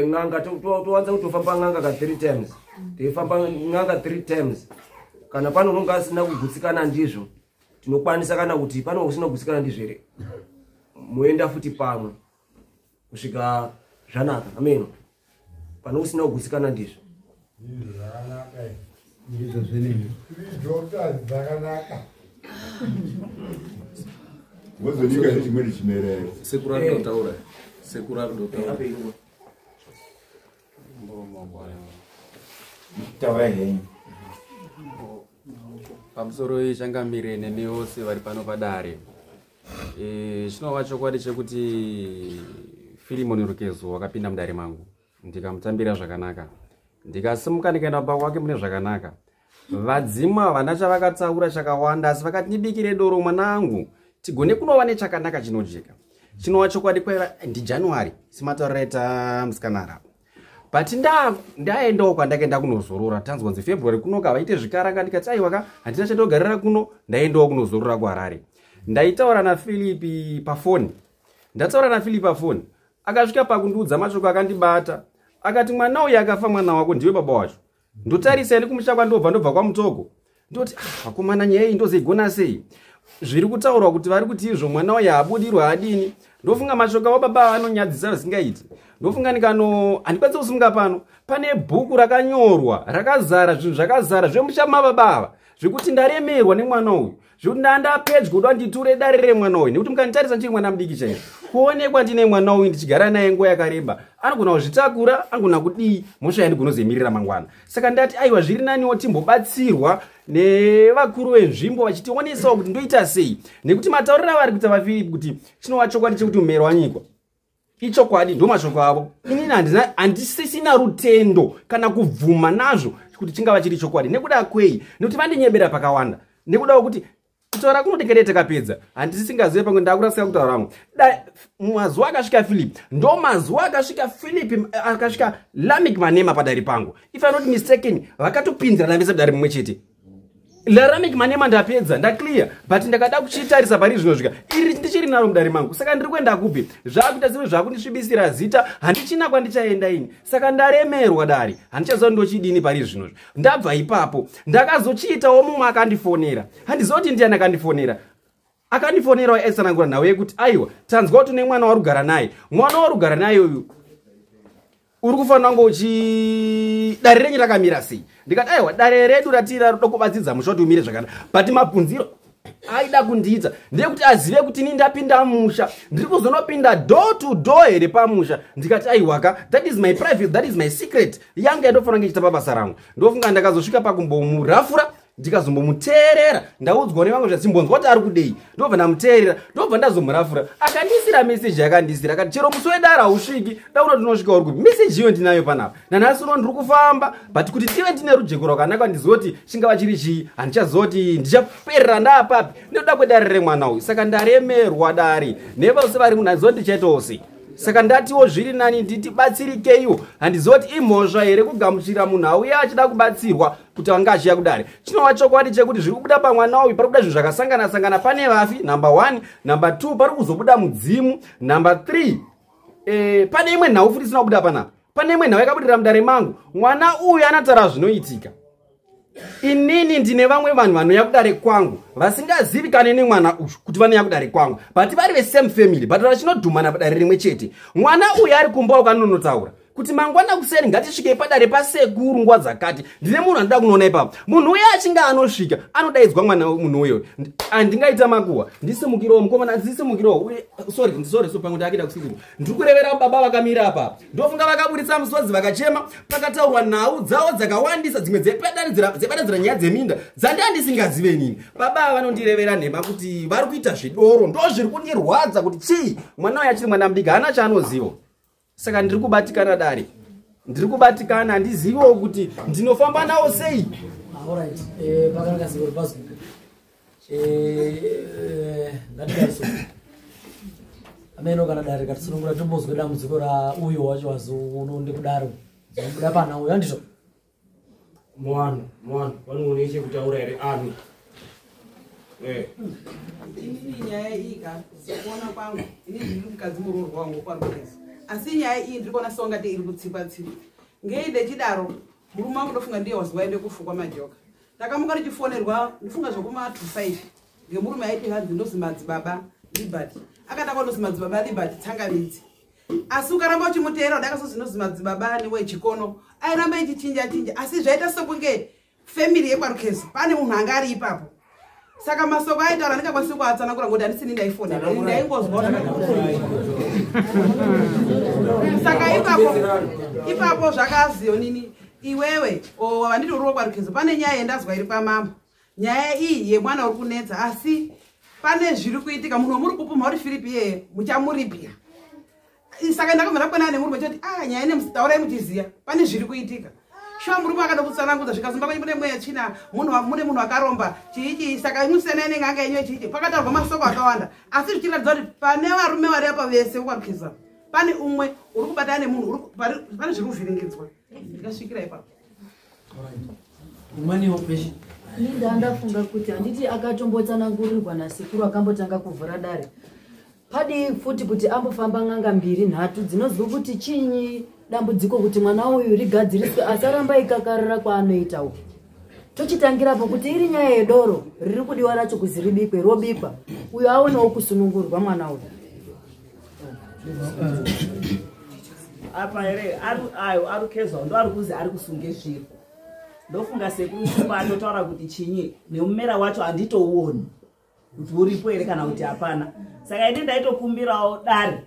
N'anga towanza kutofamba n'anga ka 3 times. Teifamba n'anga 3 times. Kana pano unonga asina kugutsikana ndizvo, tinokwanisa kana kuti pano usina kugutsikana ndizvo here, moenda futi pamwe kusvika zvanaka. Ameno. Pano usina kugutsikana ndizvo. Ndizvo zvenene. Doctors dzakanaka. Wozodika chimweni chimera here? Sekuru ari kutotaura. Sekuru ari kutotaura. Taura henyu. Pamusoro iyi changamire nemi vose vari pano padare. Chinova chokwadi chekuti Filimoni Rukezo wakapinda mudare mangu ndikamutambira zvakanaka, ndikasimuka ndikaenda kumba kwake mune zvakanaka. Vadzimu havana chavakatsaura chakawanda, asi vakati ndibikire doro mwanangu tigone kunova nechakanaka chinojeka. Chinova chokwadi kwaiva ndiJanuary sematauriro aita musikana arapo. But ndaendawo kwandakaenda kunozorora, tanzwa kunzi February kunoka vaite zvikaranga, ndikati aiwa ka handina chandogarira kuno, ndaendawo kunozorora kuHarare. Ndaitaura naFilipi pafoni. Ndataura naFilipi pafoni. Akasvika pakundiudza mashoko akandibata. Akati mwana uyu akafa mwana wako ndiwe baba wacho. Ndotarisa ini kumusha kwandobva, ndobva kwaMutoko. Ndoti vakomana nyaya iyi ndozoigona sei? Zviri kutaurwa kuti vari kuti izvo mwana uyu haabudirwa adini. Ndofunga mashoko avo baba anonyadzisa zvisingaiti. Ndofunga ndikano handikwanisi kusimuka pano. Pane bhuku rakanyorwa rakazara zvinhu zvakazara zvemusha mababa ava zvekuti ndaremerwa nemwana uyu. Zvekuti ndandapedyo kuda nditure dare remwana uyu nekuti mukanditarisa ndiri mwana mudiki chaizvo. Kuonekwa ndine mwana uyu ndichigara naye nguva yakareba, anogona kuzvitakura, anogona kudii, mhosva yandigonozoimirira mangwana. Saka ndati aiwa zviri naniwo timbobatsirwa nevakuru venzvimbo vachitionesawo kuti ndoita sei, nekuti matauriro avari kuita vaFilipi kuti chinova chokwadi chekuti mumero wanyikwa ichokwadi, ndo mashoko avo. Inini handisisina rutendo kana kubvuma nazvo Kuti chingava chiri chokwadi nekuda kwei? Nekuti vandinyebera pakawanda, nekuda kwekuti kutaura kunotingadai takapedza, handisingazive pamwe ndakurasika kutaura rangu. Mazuva akasvika Philip, ndo mazuva akasvika Philip, akasvika Lamik Manema padare pangu. If I'm not mistaken, vakatopinzirana vese padare mumwe chete. Laramik Manema ndapedza, ndaclear, but ndakada kuchitarisa pari zvinosvika iri ndichiri naro mudare mangu. Saka ndiri kuenda kupi? Zvakuita zvinhu zvakundisvibisira zita, handichina kwandichaenda ini. Saka ndaremerwa dare, handichaziva ndochidini pari zvinozvi. Ndabva ipapo ndakazochiitawo mumwe akandifonera, handiziva kuti ndiani akandifonera. Akandifonerawo aitsanangura nhau yekuti aiwa, tanzwa kuti une mwana warugara naye, mwana warugara naye uyu uri kufanira kunge uchi dare renyu rakamira sei? Ndikati aiwa, dare redu ratira roda kubatsidza musha kuti umire zvakanaka, but mabvunziro aida kundiita ndeyekuti azive kuti ini ndapinda musha, ndiri kuzonopinda door to door here pamusha. Ndikati aiwaka, that is my private, that is my secret yanga yandofanira kunge ichita pabasa rangu. Ndofunga ndakazosvika pakumbomurafura, ndikazombomuteerera, ndaudzwa nevamwe zvatsimbonzwa kuti ari kudei, ndobva ndamuteerera, ndobva ndazomurafura. Akandisira meseji, akandisira akati chero musi wedare hausviki, dakuno tinosvika uri kupi? Meseji iyo ndinayo panapa nanhasi uno, ndiri kufamba, but kuti tive ndine rujeko rwakanaka, ndizive kuti chingava chiri chii, handichaziva kuti ndichaperera ndaapapi nekuda kwedare remwana uyu. Saka ndaremerwa dare nevose vari munhu, handiziva kuti ndichaitawo sei. Saka ndatiwo zviri nani nditi batsirikeiwo. Handiziva kuti imhosva here kugamuchira munhu auya achida kubatsirwa kuti anga achiya kudare. Chinova chokwadi chekuti zviri kubuda pamwana uyu, pari kubuda zvinhu zvakasangana sangana. Pane vafi number 1, number 2 pari kuzobuda mudzimu, number 3 pane imwe nhau futi isina kubuda panapa. Pane imwe nhau yakabudira mudare mangu, mwana uyu anotaura zvinoitika. Inini ndine vamwe vanhu vanouya kudare kwangu vasingazivikane nemwana uyu kuti vanouya kudare kwangu, but vari vesame family, but vachinodhumana padare rimwe chete. Mwana uyu ari kumba uko anonotaura kuti mangwana kuseni ngatisvikei padare pasekuru nguva dzakati, ndine munhu anoda kunoona ipapo. Munhu uye achinge anosvika anodaidzwa mwana munhu uyo. Handingaita makuhwa, ndisimukirewo mukomana, ndisimukirewo uye sorry sorry, so pamwe ndakuita kusikirwa. Ndiri kurevera baba vakamira apa, ndofunga vakaburitsa musodzi vakachema, pakataurwa nhau dzavo dzakawandisa, dzimwe dzepadanidzira nyaya dzeminda dzandanga ndisingazive inini. Baba ava vanondirevera nhema kuti vari kuita zvidoro, ndo zviri kundirwadza kuti chii, mwana uyu achiri mwana mudiki, haana chaanoziva. Saka ndiri kubatikana dare, ndiri kubatikana, handiziviwo kuti ndinofamba nawo sei. Alright, pakanaka ziko ripazwi. Ngatidaiso. Ameno kana dare katisunungura tombozwe dambudziko ra uyo wacho wazounonde kudaro. Zobuda pana uyo handizvo. Mwana, mwana, vanoone chekutaura here ani? Inini nyaya iyi ka, sekuona kwangu, ini ndiri mukadzi muroorwa wangu kwaRukezo. Asi nyaya iyi ndiri kuona songati iri kutsikwa tsikwa. Ngei ndechidaro, murume wangu ndofunga ndiye wazi waende kufukwa majoka. Ndakamuka ndichifonerwa, ndifunga zvekuma 25 ngemurume aiti hanzi ndozi madzibaba Liberty. Akatanga ndozi madzibaba Liberty Tsangamidzi. Asi ukaramba uchimuteera udakasozi ndozi madzibaba ani wechikono, airamba echichinja chinja. Asi zvaita sekunge family yekwaRukezo pane munhu anga ari ipapo. Saka masoko aitaura ndingakwanisi kuatsanangura ngokuti handisini ndaifonera, ndaingozwa. Saka ipapo zvakaziyo nini iwewe wanditi uri wekwaRukezo, pane nyaya yendazwa iri kwamambo. Nyaya iyi yemwana uri kunetsa, asi pane zviri kuitika, munhu wamuri kupumha uri Philip iyeye muchamuripira. Saka ndakabva ndakwana nemurume choti nyaya ine taurai muchiziya pane zviri kuitika. Shuwa murume akada kutsanangudza zvikazomba kwenyu mune mweya tsvina, mune munhu akaromba chii chii, saka imusiyana inenge anga yenyu chii chii. Pakataurwa masoko akawanda, asi zvichiratidza kuti pane varume vari apa vese vekwaRukezo, pane umwe uri kubatana nemunhu, pane zviri kuvhiringidzwa. Ndikasvikira ipapo. Umweniwo peshe. Ini ndafunga kuti handiti akatombotsanangurirwa nasekuru akambotanga kuvhura dare. Padii futi kuti ambofamba n'anga mbiri nhatu dzinozwa kuti chinyi dambudziko kuti mwana uyu rigadziriswe, asaramba ikakarira kwaanoita uku. Tochitangirapo kuti iri nyaya yedoro riri kudiwa racho kuzi ribikwe, robikwa, uyo aonewo kusunungurwa mwana uyu. Apa here ayo arukezwa ndo ari kuzi ari kusunge zviro. Ndofunga sekuru Shumba atotaura kuti chinyi nemumera wacho handitouoni kuti uripo here kana kuti hapana. Saka ini ndaitokumbirawo dare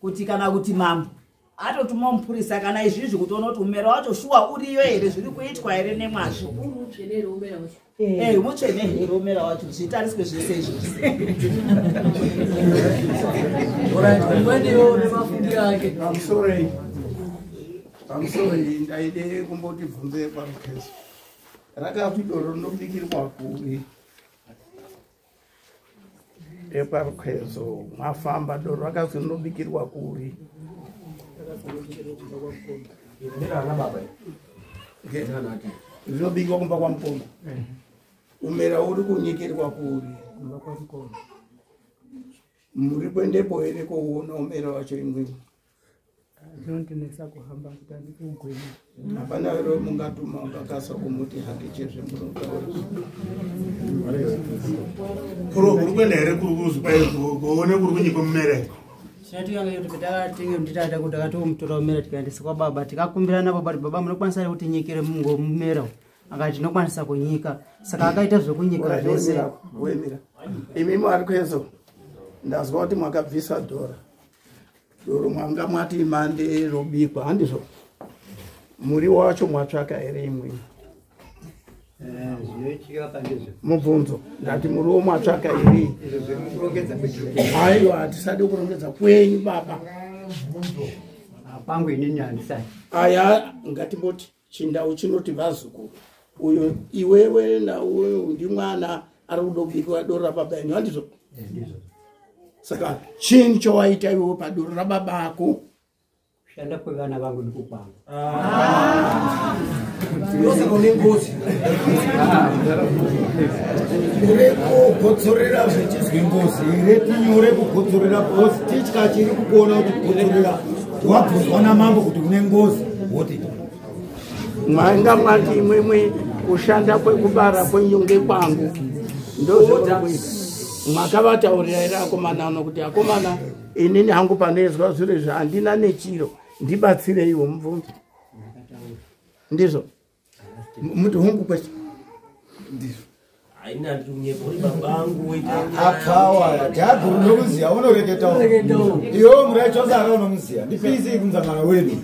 kuti kana kuti mambo atotuma mupurisa kana izvizvi kuti ona kuti mumera wacho shuwa uriyo here, zviri kuitwa here nemwazvo. Mutsvene here umera wacho, zvitariswe zvese izvozvo. Alright, umweniwo nemafungiro ake. Pamusoroi. Pamusoro iyi ndaide kumboti bvunze parukezo. Rakati doro rinobikirwa kuri? Eparukezo mwafamba doro rakazi rinobikirwa kuri? Rinobikirwa kumba kwamukoma. Umera uri kunyikirwa kuri? Kumba kwamukoma. Muri kuendepo here kuona umera wacho imwimwi? Zvinondinetsa kuhamba kuti andikugwenya. Hapana here mungatuma ungakasa kumuti handichezve munotaura? Uri kuenda here kuri kuone kuri kunyikwa mumere? Chinoitika ngechekuti patakatinge nditata kuti takatomutora mumera tikaendesa kwababa, tikakumbirana baba kuti baba munokwanisa here kuti nyikire mumera uyu? Akati tinokwanisa kunyika. Saka akaita zvekunyika zvese. Wemira. Imi mwari kwezo ndazwa kuti mwakabvisa dhora. Doro mwanga mwati mande robikwa, handizvo? Muriwo wacho mwatsvaka here imwimwi? Zvinoitika pandizvo. Mubvunzo, ndati muriwo mwatsvaka here? Izvo zviri mukurongedza kwedu. Aiwa, hatisadi kurongedza kwenyu baba. Pangu inini handisati. Aya, ngatimboti chindau chinoti vazukuru. Uyo iwewe nauyu ndimwana ari kudobikwa doro rababa enyu, handizvo? Ndizvo. Saka chini chowaita iwewe padoro rababa ako? Kushanda kwevana vangu ndiko kwangu. Ndosaka une ngozi. Uri kugotsorera zvechizwi ngozi here? Tinyore kugotsorera because titya chiri kukuona kuti kugotsorera wabvunzwa namambo kuti une ngozi woti Mwanga mwati imwimwi kushanda kwekubara kwenyu ngekwangu, ndozvauri kuita. Mwakavataurira here akomana ano kuti akomana, inini hangu panoizwa zviro izvi handina nechiro, ndibatsireiwo? Mubvunzo, ndizvo? Muti hungu kwete. Ndizvo. Haina ndiri kunyepa uri babangu woita. Akawa dhaguru unomuziya, unoreketawo iwewe muraichosara unomuziya ndipisi kunzangano wedu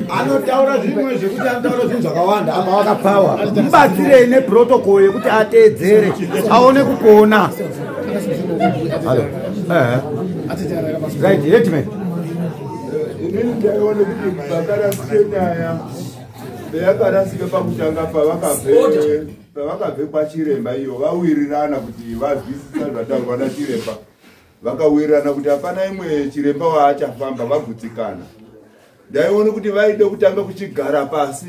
anotaura zvimwe zvekuti anotaura zvinhu zvakawanda apa wakapfawa. Mubatsirei neprotocol yekuti ateedzere aone kupona. Hello. Right, headman. Inini ndaiona kuti pakarasike nyaya yakarasike pakutanga pavakabve kwachiremba iyo vawirirana kuti vazwisisa zvataurwa nachiremba, vakawirirana kuti hapana imwe chiremba waachafamba, vagutsikana. Ndaiona kuti vaide kutanga kuchigara pasi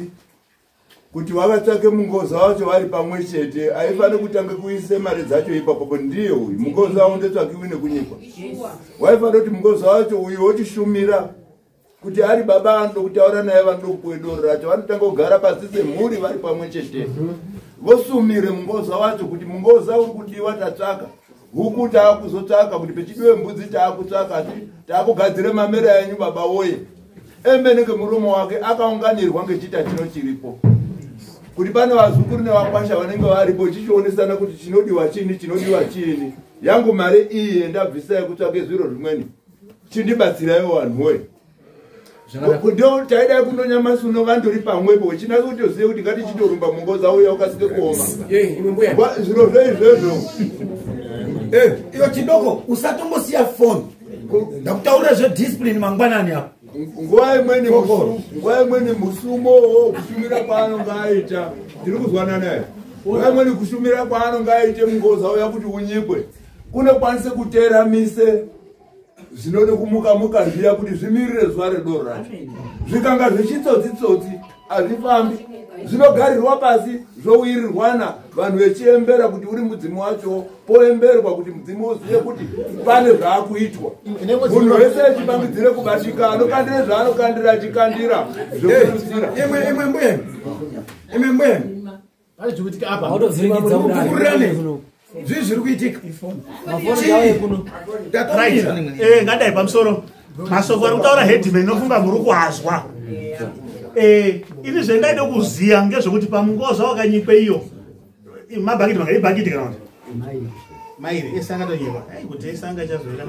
kuti vavatsvake mungoza wacho vari pamwe chete. Aifanira kutanga kuise mari dzacho ipapopo ndiye uyu mungoza aundetsvakiwi nekunyikwa. Waifanira kuti mungoza wacho uyu wochishumira kuti ari baba anoda kutaura naye, vanoda kupuwe doro racho, vanotanga kugara pasi semhuri vari pamwe chete, vosumire mungoza wacho kuti mungoza uri kudiwa, tatsvaka huku, taakuzotsvaka kuti pechidiwe mbudzi, taakutsvaka, asi taakugadzire mamera enyu baba woye. Emene ngemuromo wake akaunganirwa ngechita chino chiripo kuti pane vazukuru nevakwasha vanenge varipo, chichionesana kuti chinodiwa chini, chinodiwa chini. Yangu mari iyi yendabvisai kutsvake zviro zvimweni, chindibatsiraiwo vanhu woye. Ndo taidai kuno nyamasi uno vandori pamwepo uchinasa kutozive kuti ngatichitorumba mungoza uya ukasike kuoma zvirozvo izvozvo. Iyo chidoko, usatombosiya foni, ndakutaurira zvediscipline mangwanani apa. Nguva imweni musumo kushumira kwaanonga aita, ndiri kuzwana naye, nguva imweni kushumira kwaanonga aite mungoza uya kuti unyikwe kunokwanise kuteramise zvinode kumuka muka zviya kuti zvimirire zuva redoro racho. Zvikanga zvichitsotsi tsotsi hazvifambi, zvinogarirwa pasi zvowirirwana, vanhu vechiembera kuti uri mudzimu wacho, poemberwa kuti mudzimu uzive kuti pane zvaakuitwa, munhu wese achipangidzire kubatika, anokandire zvaanokandira, achikandira zvokurutsira. Imwe mbuya, imwe mbuya. Pane zviri kuitika apa. Kukurirane zvii zviri kuitika? Right. Ngadai pamusoro masoko ari kutaura headman, nofunga muri kuazwa. Ini zvendaide kuziya ngezvekuti pamungoza wakanyikwe iyo mabhakiti manga ibhakiti kana kuti mairi ese akatonyekwa. Ai, kuti ese anga achazoita.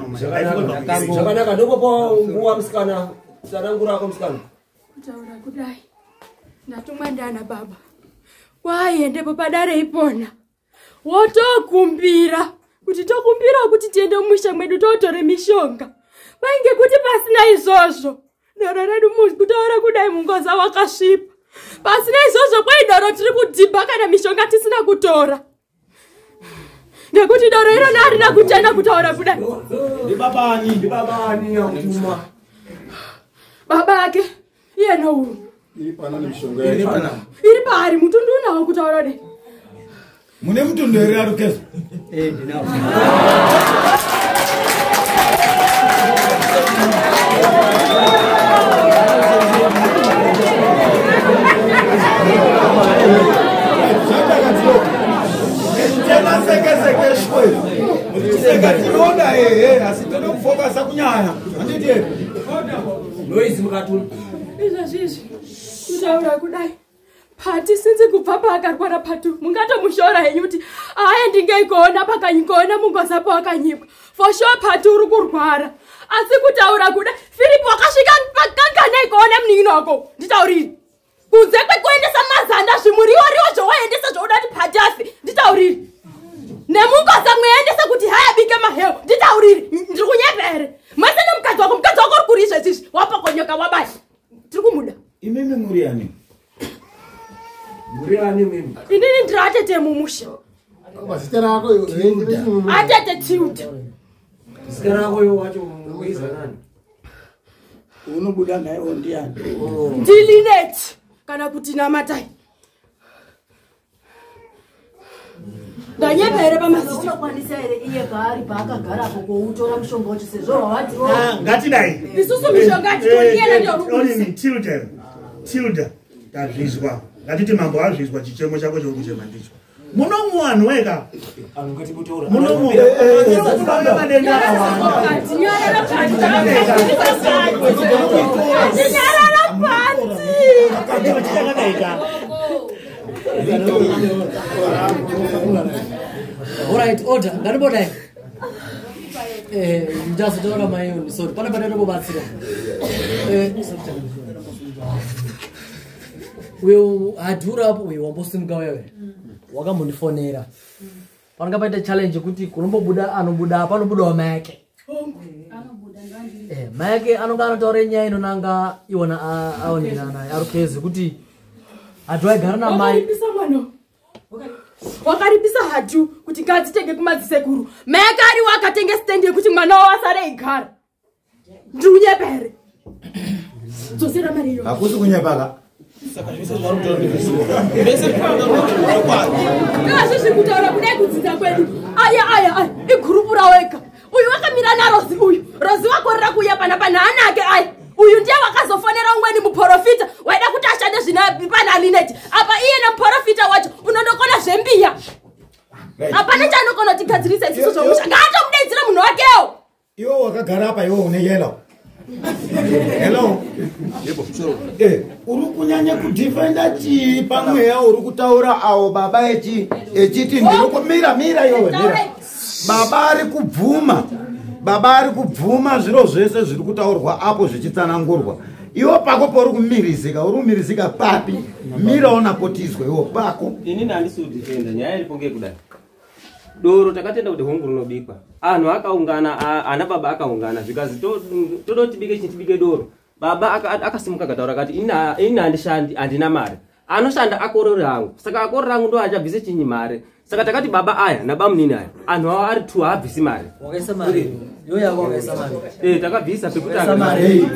Zvakanaka, ndopopa nguva musikana, tsanangurako musikana. Kutaura kudai, ndatumwa ndana baba kwaiendepo padare ipona, wotokumbira kuti tokumbirawo kuti tiende mumusha mwedu totore mishonga. Kwainge kuti pasina izvozvo. Doro redu kutaura kudai mungoza wakasvipa. Pasina izvozvo kwai doro tiri kudhibha kana mishonga tisina kutora. Nekuti doro irona harina kuchena kutaura kudai. Ndibabani, ndibabani yakutuma. Baba ake iyena uyu. Iri pana nemishonga yacho. Iri paari mutundu unawo kutaura dai. Mune mutundu here arukezo? Eh, ndinawo. Seka tinoda ehe asi tode kufokasa kunyaya handiti here? Noise mukati. Izvozvizvi kutaura kudai Pati sinzi kubva paakarwara Patu mungatomushora henyu kuti aendi ngeikoona pakanyikoona mungoza pawakanyikwa. For sure Patu uri kurwara. Asi kutaura kuda Philip wakasvika pakanganai kuona munin'ina wako nditaurire. Kunze kwekuendesa mazanda zvimuriwo riwo zvawaendesa zvauda kuti Pati afe nditaurire. Nemungoza mweendesa kuti hayabike maheu nditaurire. Ndiri kunyepa here? Mwese nemukadzi wako, mukadzi wako uri kuri izvezvizvi wapokonyoka wabaya. Tiri kumuda. Imimi muri ani? Muri ani mimi? Inini ndiri atete mumusha. Zita rako iwe. Atete Tilda. Zita rako iwe wacho unoiza nani? Unobuda naye ndiani? Ndilinet kana kuti namatai. Ndanyepa here pamazita? Unokwanisa here iye paari paakagara apo koutora mushonga wacho sezvo wawati Ngatidai. Isusu mishonga titoniena ndiyo Tilda. Tilda tazvizwa. Ngatiti mambo azvizwa chichemo chako chokuchema ndicho. Munomu vanhu wega. Munomu. Munomu madenda akawanda. Nyarara pasi. Alright, order. Ngatibodai. Ndichazotaura mai sorry. Pane pane tobobatsira. Uyo hadhura apo uyo wambosimuka wewe. Wakambondifonera. Panonga paita challenge yekuti kunombobuda anobuda panobudawo mai ake. Mai ake anonga anotaura nyaya inonanga iwona aonenana arukezi kuti hadhu aigara namai. Wakaripisa mwana. Wakaripisa hadhu kuti ngadzitenge kumadzisekuru. Mai ake ariwo akatenge stand yekuti mwana wavo asare eigara. Ndiri kunyepa here? Dzosera mari iyo. Hakusi kunyepa ka? Ndazvizvi kutaura kudai kudzidza kwedu. Aya aya aya igurupu rawega. Uyu wakamira naRozi uyu. Rozi wakorera kuuya panapa naana ake aya. Uyu ndiye wakazofonera umweni muprofita waida kuti ashande zvina pana Linet. Apa iye nemuprofita wacho unondokona zvembiya. Hapana chaanokona kutigadzirisa isusu zvomusha. Ngaatomudaidzira munhu wakewo. Iwe wakagara apa iwe une yellow. Hello. Uri kunyanya kudhifenda chii pamweya uri kutaura awo baba echiti ndiri kumira mira iwe mira. Baba ari kubvuma. Baba ari kubvuma zviro zvese zviri kutaurwa apo zvichitsanangurwa. Iwe pako pauri kumirizika, uri kumirizika papi? Mirawo napotizwe iwe pako. Inini handisi kudhifenda, nyaya iripo ngeyekudai. Doro takatenda kuti hongu rinobikwa. Anhu akaungana, ana baba akaungana zvikazi toda kuti tibike chinhu tibike doro. Baba akasimuka akataura akati ini handishandi, handina mari. Anoshanda akorore hangu. Saka akorore hangu ndo achabvise chinyi mari. Saka takati baba aya nabamunini aya, anhu ava ari 2 haabvisi mari. Wakaisa mari. Yo yako wakaisa mari. Takabvisa pekutanga. Wakaisa mari.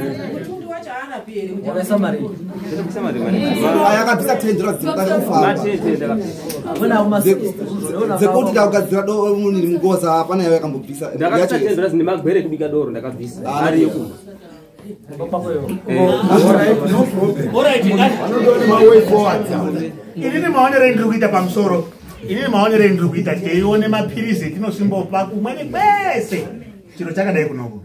Wakaisa mari. Takabvisa mari mari. Aya akabvisa $10 dzekutanga kufamba. Matende takabvisa. Dzekuti takugadzira doro munhu mungoza hapana yayo yakambobvisa. Ndakabvisa $10 nemagwere ekubika doro ndakabvisa. Mari yekumba. Inini maonero endiri kuita pamusoro. Inini maonero endiri kuita teione mapirizi etinosimbopa kumweni kwese. Chiro chakadai kunoko.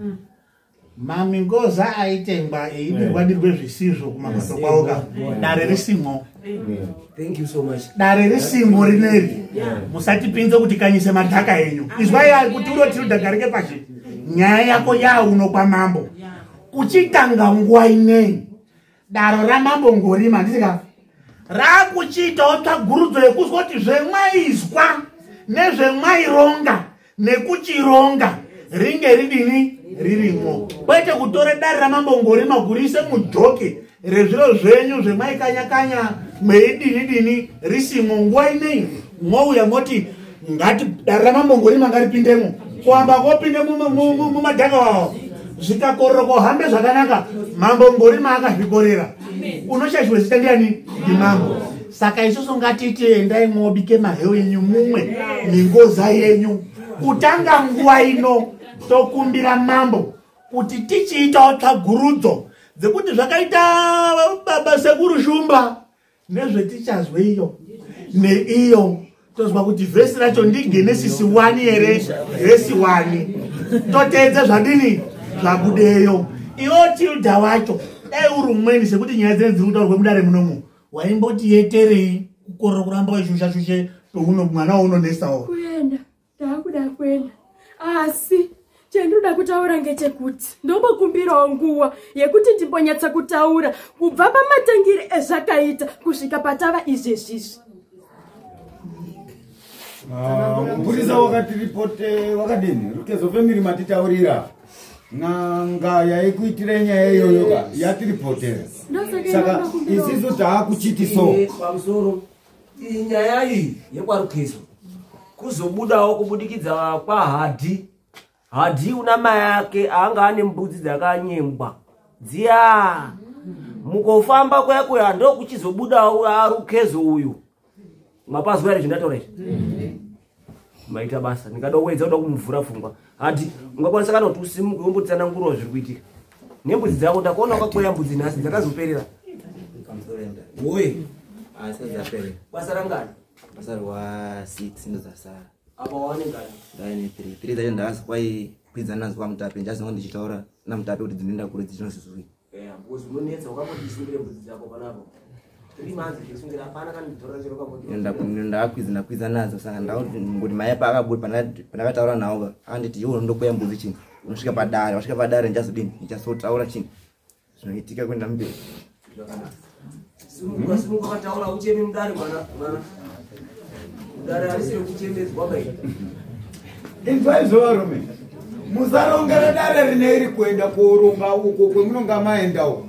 Mamingoza aitengwa eibirwa dirwe zvisizvo kumapato kwawo ka. Dare risimo. Thank you so much. Dare risimo rineri. Musatipinze kuti kanyise madhaka enyu. Izwai kuti uroti rudhagarike pashi. Nyaya yako yauno kwamambo. Kuchitanga nguwa inei. Daro ramambo ngorima handiti ka? Rakuchiitawo tsvagurudzo yekuzwa kuti zvemwaizwa nezvemwaironga nekuchironga Ringe ridini ririmo, kwete kutora dare raMambo Ngorima kuriise mujoki rezviro zvenyu zvemaikanya-kanya mweidini dini risimo. Nguva inei mwouya moti ngati dare raMambo Ngorima ngaripindemo, kuamba kopinde mumadhaka wawo, zvikakorera kuhambe zvakanaka. Mambo Ngorima akazvikorera, unoshaishiwe zita ndiani? Ndimambo. Saka isusu ngatiti endai mwobike maheu enyu mumwe mingoza yenyu. Kutanga nguva ino tokumbira mambo kuti tichiitawo tsvagurudzo dzekuti zvakaita baba sekuru Shumba nezvetichazwe iyo neiyo, tozwa kuti vhesi racho ndiGenesis 1 here, vhesi 1, toteedza zvadini zvabudeyo. Iwo Tilda wacho dai uri umweni, sekuti nyaya dzene dziri kutaurwa mudare munomu, waimboti yeterei kukorera kuramba weshusha shushe peuno mwana waunonesawo? Kuenda, taakuda kuenda, asi chendinoda kutaura ngechekuti ndombokumbirawo nguva yekuti ndimbonyatsa kutaura kubva pamatangiri ezvakaita kusvika patava izvezvizvi. Ah, mupurisa wakatiripote wakadini? Rukezo family matitaurira n'anga yaikuitira nyaya iyoyo ka yatiripotera, saka isisu taakuchiti so. Pamusoro, iyi nyaya iyi yekwaRukezo kuzobudawo kubudikidza kwaHadhi. Hadhi una mai ake anga ane mbudzi dzakanyengwa dziya. Mukufamba kuya kuya ndokuchizobudawo aRukezo uyu. Mapazwa here zvindataura izvi? Maita basa. Ndingada kuedza kuda kumuvhura pfungwa. Hadi ungakwanisa kana kuti usimuke umbotsanangurawo zviri kuitika nembudzi dzako. Ndakaona wakakweya mbudzi nhasi, dzakazoperera? Woye. Asati. Basa rangani? Basa rwa 6 ndodzasara. Apa wane ngani? Ndaine 3 3 dzacho ndakazokwaipidza nadzo kwaMutape. Ndazonga ndichitaura naMutape kuti dzinoenda kure, dzinozozui. Yeah, because unonetsa, wakamboti isungire mbudzi dzako panapo 3 months ichisungira, hapana kana dhora chero kamboti. Ndakakwidza, ndakwidza nadzo, saka ndangoti mai paakabuda pandakataura nawo, anditi iwe unondokweya mbudzi chini, unosvika padare, wasvika padare ndichazodini, ndichazotaura chini zvinoitika kuenda mberi. Simuka, simuka, kataura ucheme mudare. Mwana, mwana, mudare harisi rekuchemedzwa bai. Inzwaizvo varume, musarongere dare rine iri kuenda koronga uko kwemunonga maenda uko,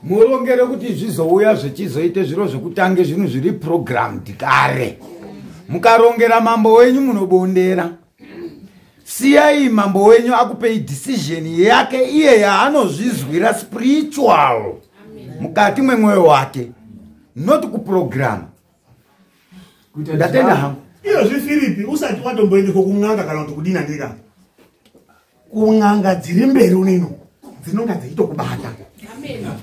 murongere kuti zvizouya zvichizoite zviro zvekutange zvinhu zviri programmed kare. Mukarongera mambo wenyu munobondera. Siyai mambo wenyu akupei decision yake iye yaanozvizwira spiritual mukati mwemwoyo wake, not kuprogram. Ndatenda hangu. Iyozvi Firipi, usati watomboendeko kun'anga kana kuti kudini, andika kun'anga dziri mberi unino dzinonga dzichitokubata.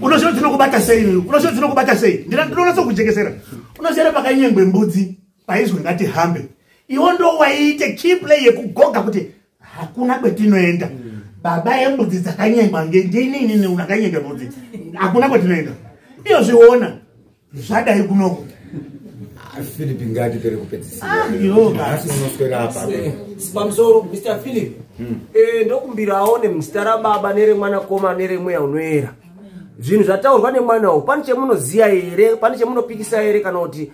Unoziva dzinokubata sei? Unoziva dzinokubata sei? Ndinonatsa kujekesera. Unoziva pakanyengwe mbudzi paizwe ngatihambe, iwo ndo waiite key play yekugoga kuti hakuna kwetinoenda. Baba yembudzi dzakanyengwa ndinini unakanyenga mbudzi, hakuna kwetinoenda. Iyo zviona zvadai kunoko. Philip, ngatipere kupedzisira. Ah, iwo. Nhasi unoswera apa. Pamusoro, Mr Philip. Ndokumbirawo nemuzita raBaba neremwanakoma neremweya unoera, zvinhu zvataurwa nemwana uyu, pane chemunoziya here? Pane chemunopikisa here? Kana kuti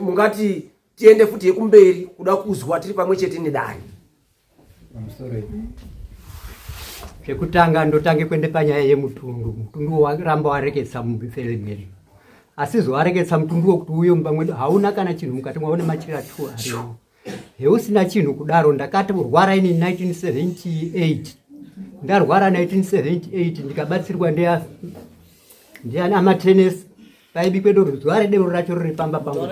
mungati tiende futi yekumberi kuda kuzwa tiri pamwe chete nedare? Pamusoro, zvekutanga ndotange kuende panyaya yemutundu. Mutundu waramba wareketsa mufemeri, asi zowareketsa mutundu wokuti uye mumba mwedu hauna kana chinhu mukati mwawo, nemachira tu arimo heusina chinhu kudaro. Ndakati kurwara ini 1978, ndarwara 1978, ndikabatsirwa ndiana amatenesi, paibikwe doro zuva redero racho riri pamba pangu.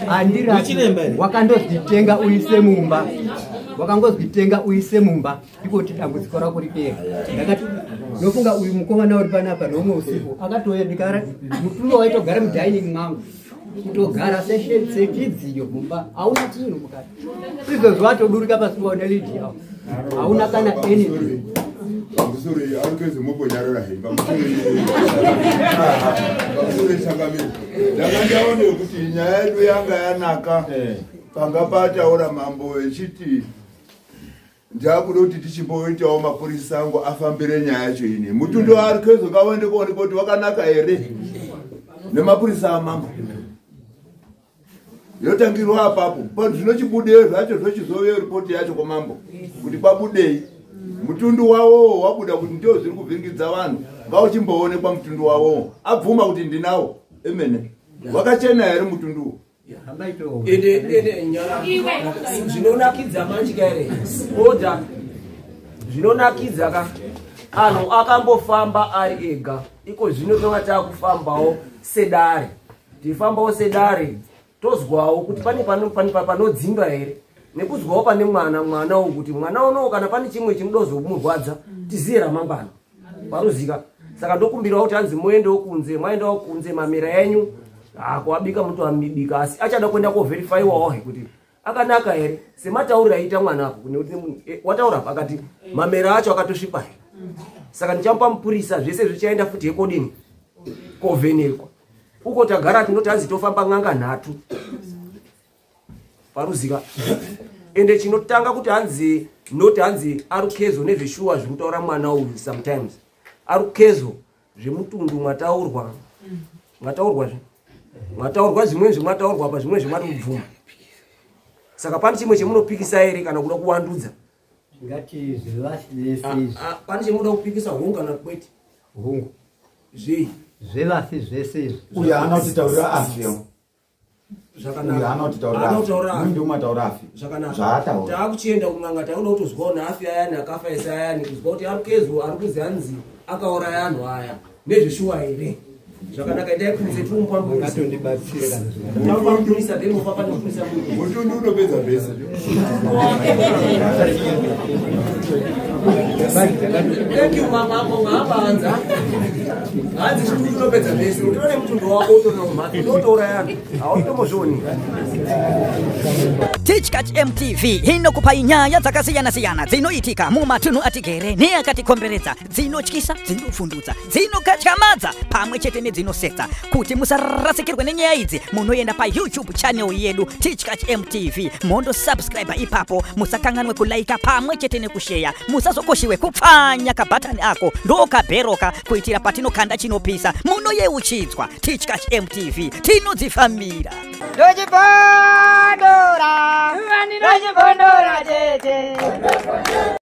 Andirapi, wakandozvitenga uise mumba, wakangozvitenga uise mumba, ndikoti dambudziko rako ripera. Ndakati nofunga uyu mukomana uri panapa nomwe usiku akatouya, ndikara mutundu waitogara mudining mangu, kutogara sechidziyo mumba, hauna chinhu mukati. Izvozvo watodurika pasuwa nelidi yawo, hauna kana anything. Pamusoro, arikeze mombonyarara hei. Pamusoro, changamire, ndanga ndaone kuti nyaya yedu yanga yanaka panga pataura mambo echiti ndakuda kuti tichimboitawo mapurisa angu afambire nyaya yacho ine mutundu arikezo ngavaende kuoneka kuti wakanaka here nemapurisa amambo. Yotangirwa apapo. Zvinochibudeyo zvacho zvochizouya ripoti yacho kwamambo kuti kwabudei. Mutundu wawowo wabuda kuti ndio zviri kuvhiringidza vanhu, ngauchimboonekwa mutundu wawowo. Abvuma kuti ndinawo emene. Wakachena here mutunduwo? Ende nyara zvinonakidza manje kaere oda zvinonakidza ka anhu akambofamba ari ega iko zvino tinonga taakufambawo sedare, tifambawo sedare tozwawo kuti pane panodzimba here, nekuzwawo pane mwana uyu kuti mwana unowo kana pane chimwe chinodozomurwadza tiziye ramangwana paruzika. Saka ndokumbirawo kuti hanzi muendewo kunze, mwaendawo kunze mamera enyu kuabika mutoamibika, asi achada kuenda koverifaiwawo he kuti akanaka here sematauriro aita mwana ako nekuti wataura akati mamera acho akatosvipa here. Saka ndichamupa mupurisa zvese zvichaenda futi yekodini kovhenekwa uko. Tagara tinoti hanzi tofamba n'anga 3 paruzika. Ende chinotanga kuti hanzi noti hanzi arukezo nezveshuwa zviri kutaura mwana uyu, sometimes arukezo zvemutundu mwataurwa zve mwataurwa zvimweni zvemwataurwa apa zvimweni zvematobvuma. Saka pane chimwe chemunopikisa here kana kuda kuwandudza? Ngati zvevasi zvese izvi. Pane chemunoda kupikisa hongu kana kwete? Hongu. Zvei? Zvevasi zvese izvi. Uyo anotitaurira afi. Zvakanaka. Uyo anotitaurira afi. Anotaura afi. Unotaura afi. Zvakanaka. Zvaataura. Taakuchienda kun'anga takuda kutozwawo naafi ayani akafa ese ayani, kuzwa kuti arukezo ari kuzi hanzi akauraya anhu aya nezveshuwa here. Zvakanaka, endai kunze timupa mupurisa. Ngatondibatsire kana Tamupa mupurisa then mofa pane mupurisa munhu. Mutundu unopedza zvese. Thank you mama apo maapanza. Hanzi chitundu unopedza zvese. Utore mutundu wako utore mumhatso unotouraya anhu. Hautombozvioni. Tichkach MTV inokupai nyaya dzakasiyana-siyana dzinoitika mumatunhu atigere neakatikomberedza, dzinotyisa, dzinofundutsa, dzinokatyamadza pamwe chete nedzinosetsa. Kuti musarasikirwe nenyaya idzi, munoenda paYouTube channel yedu Tichkach MTV, mondosubscribe ipapo. Musakanganwe kulaika pamwe chete nekusheya. Musazokoshiwe kupfanya kabhatani ako ndokabheroka kuitira patinokanda chinopisa munoyeuchidzwa. Tichkach MTV tinodzifambira. Ndochibondora, ndochibondora tete.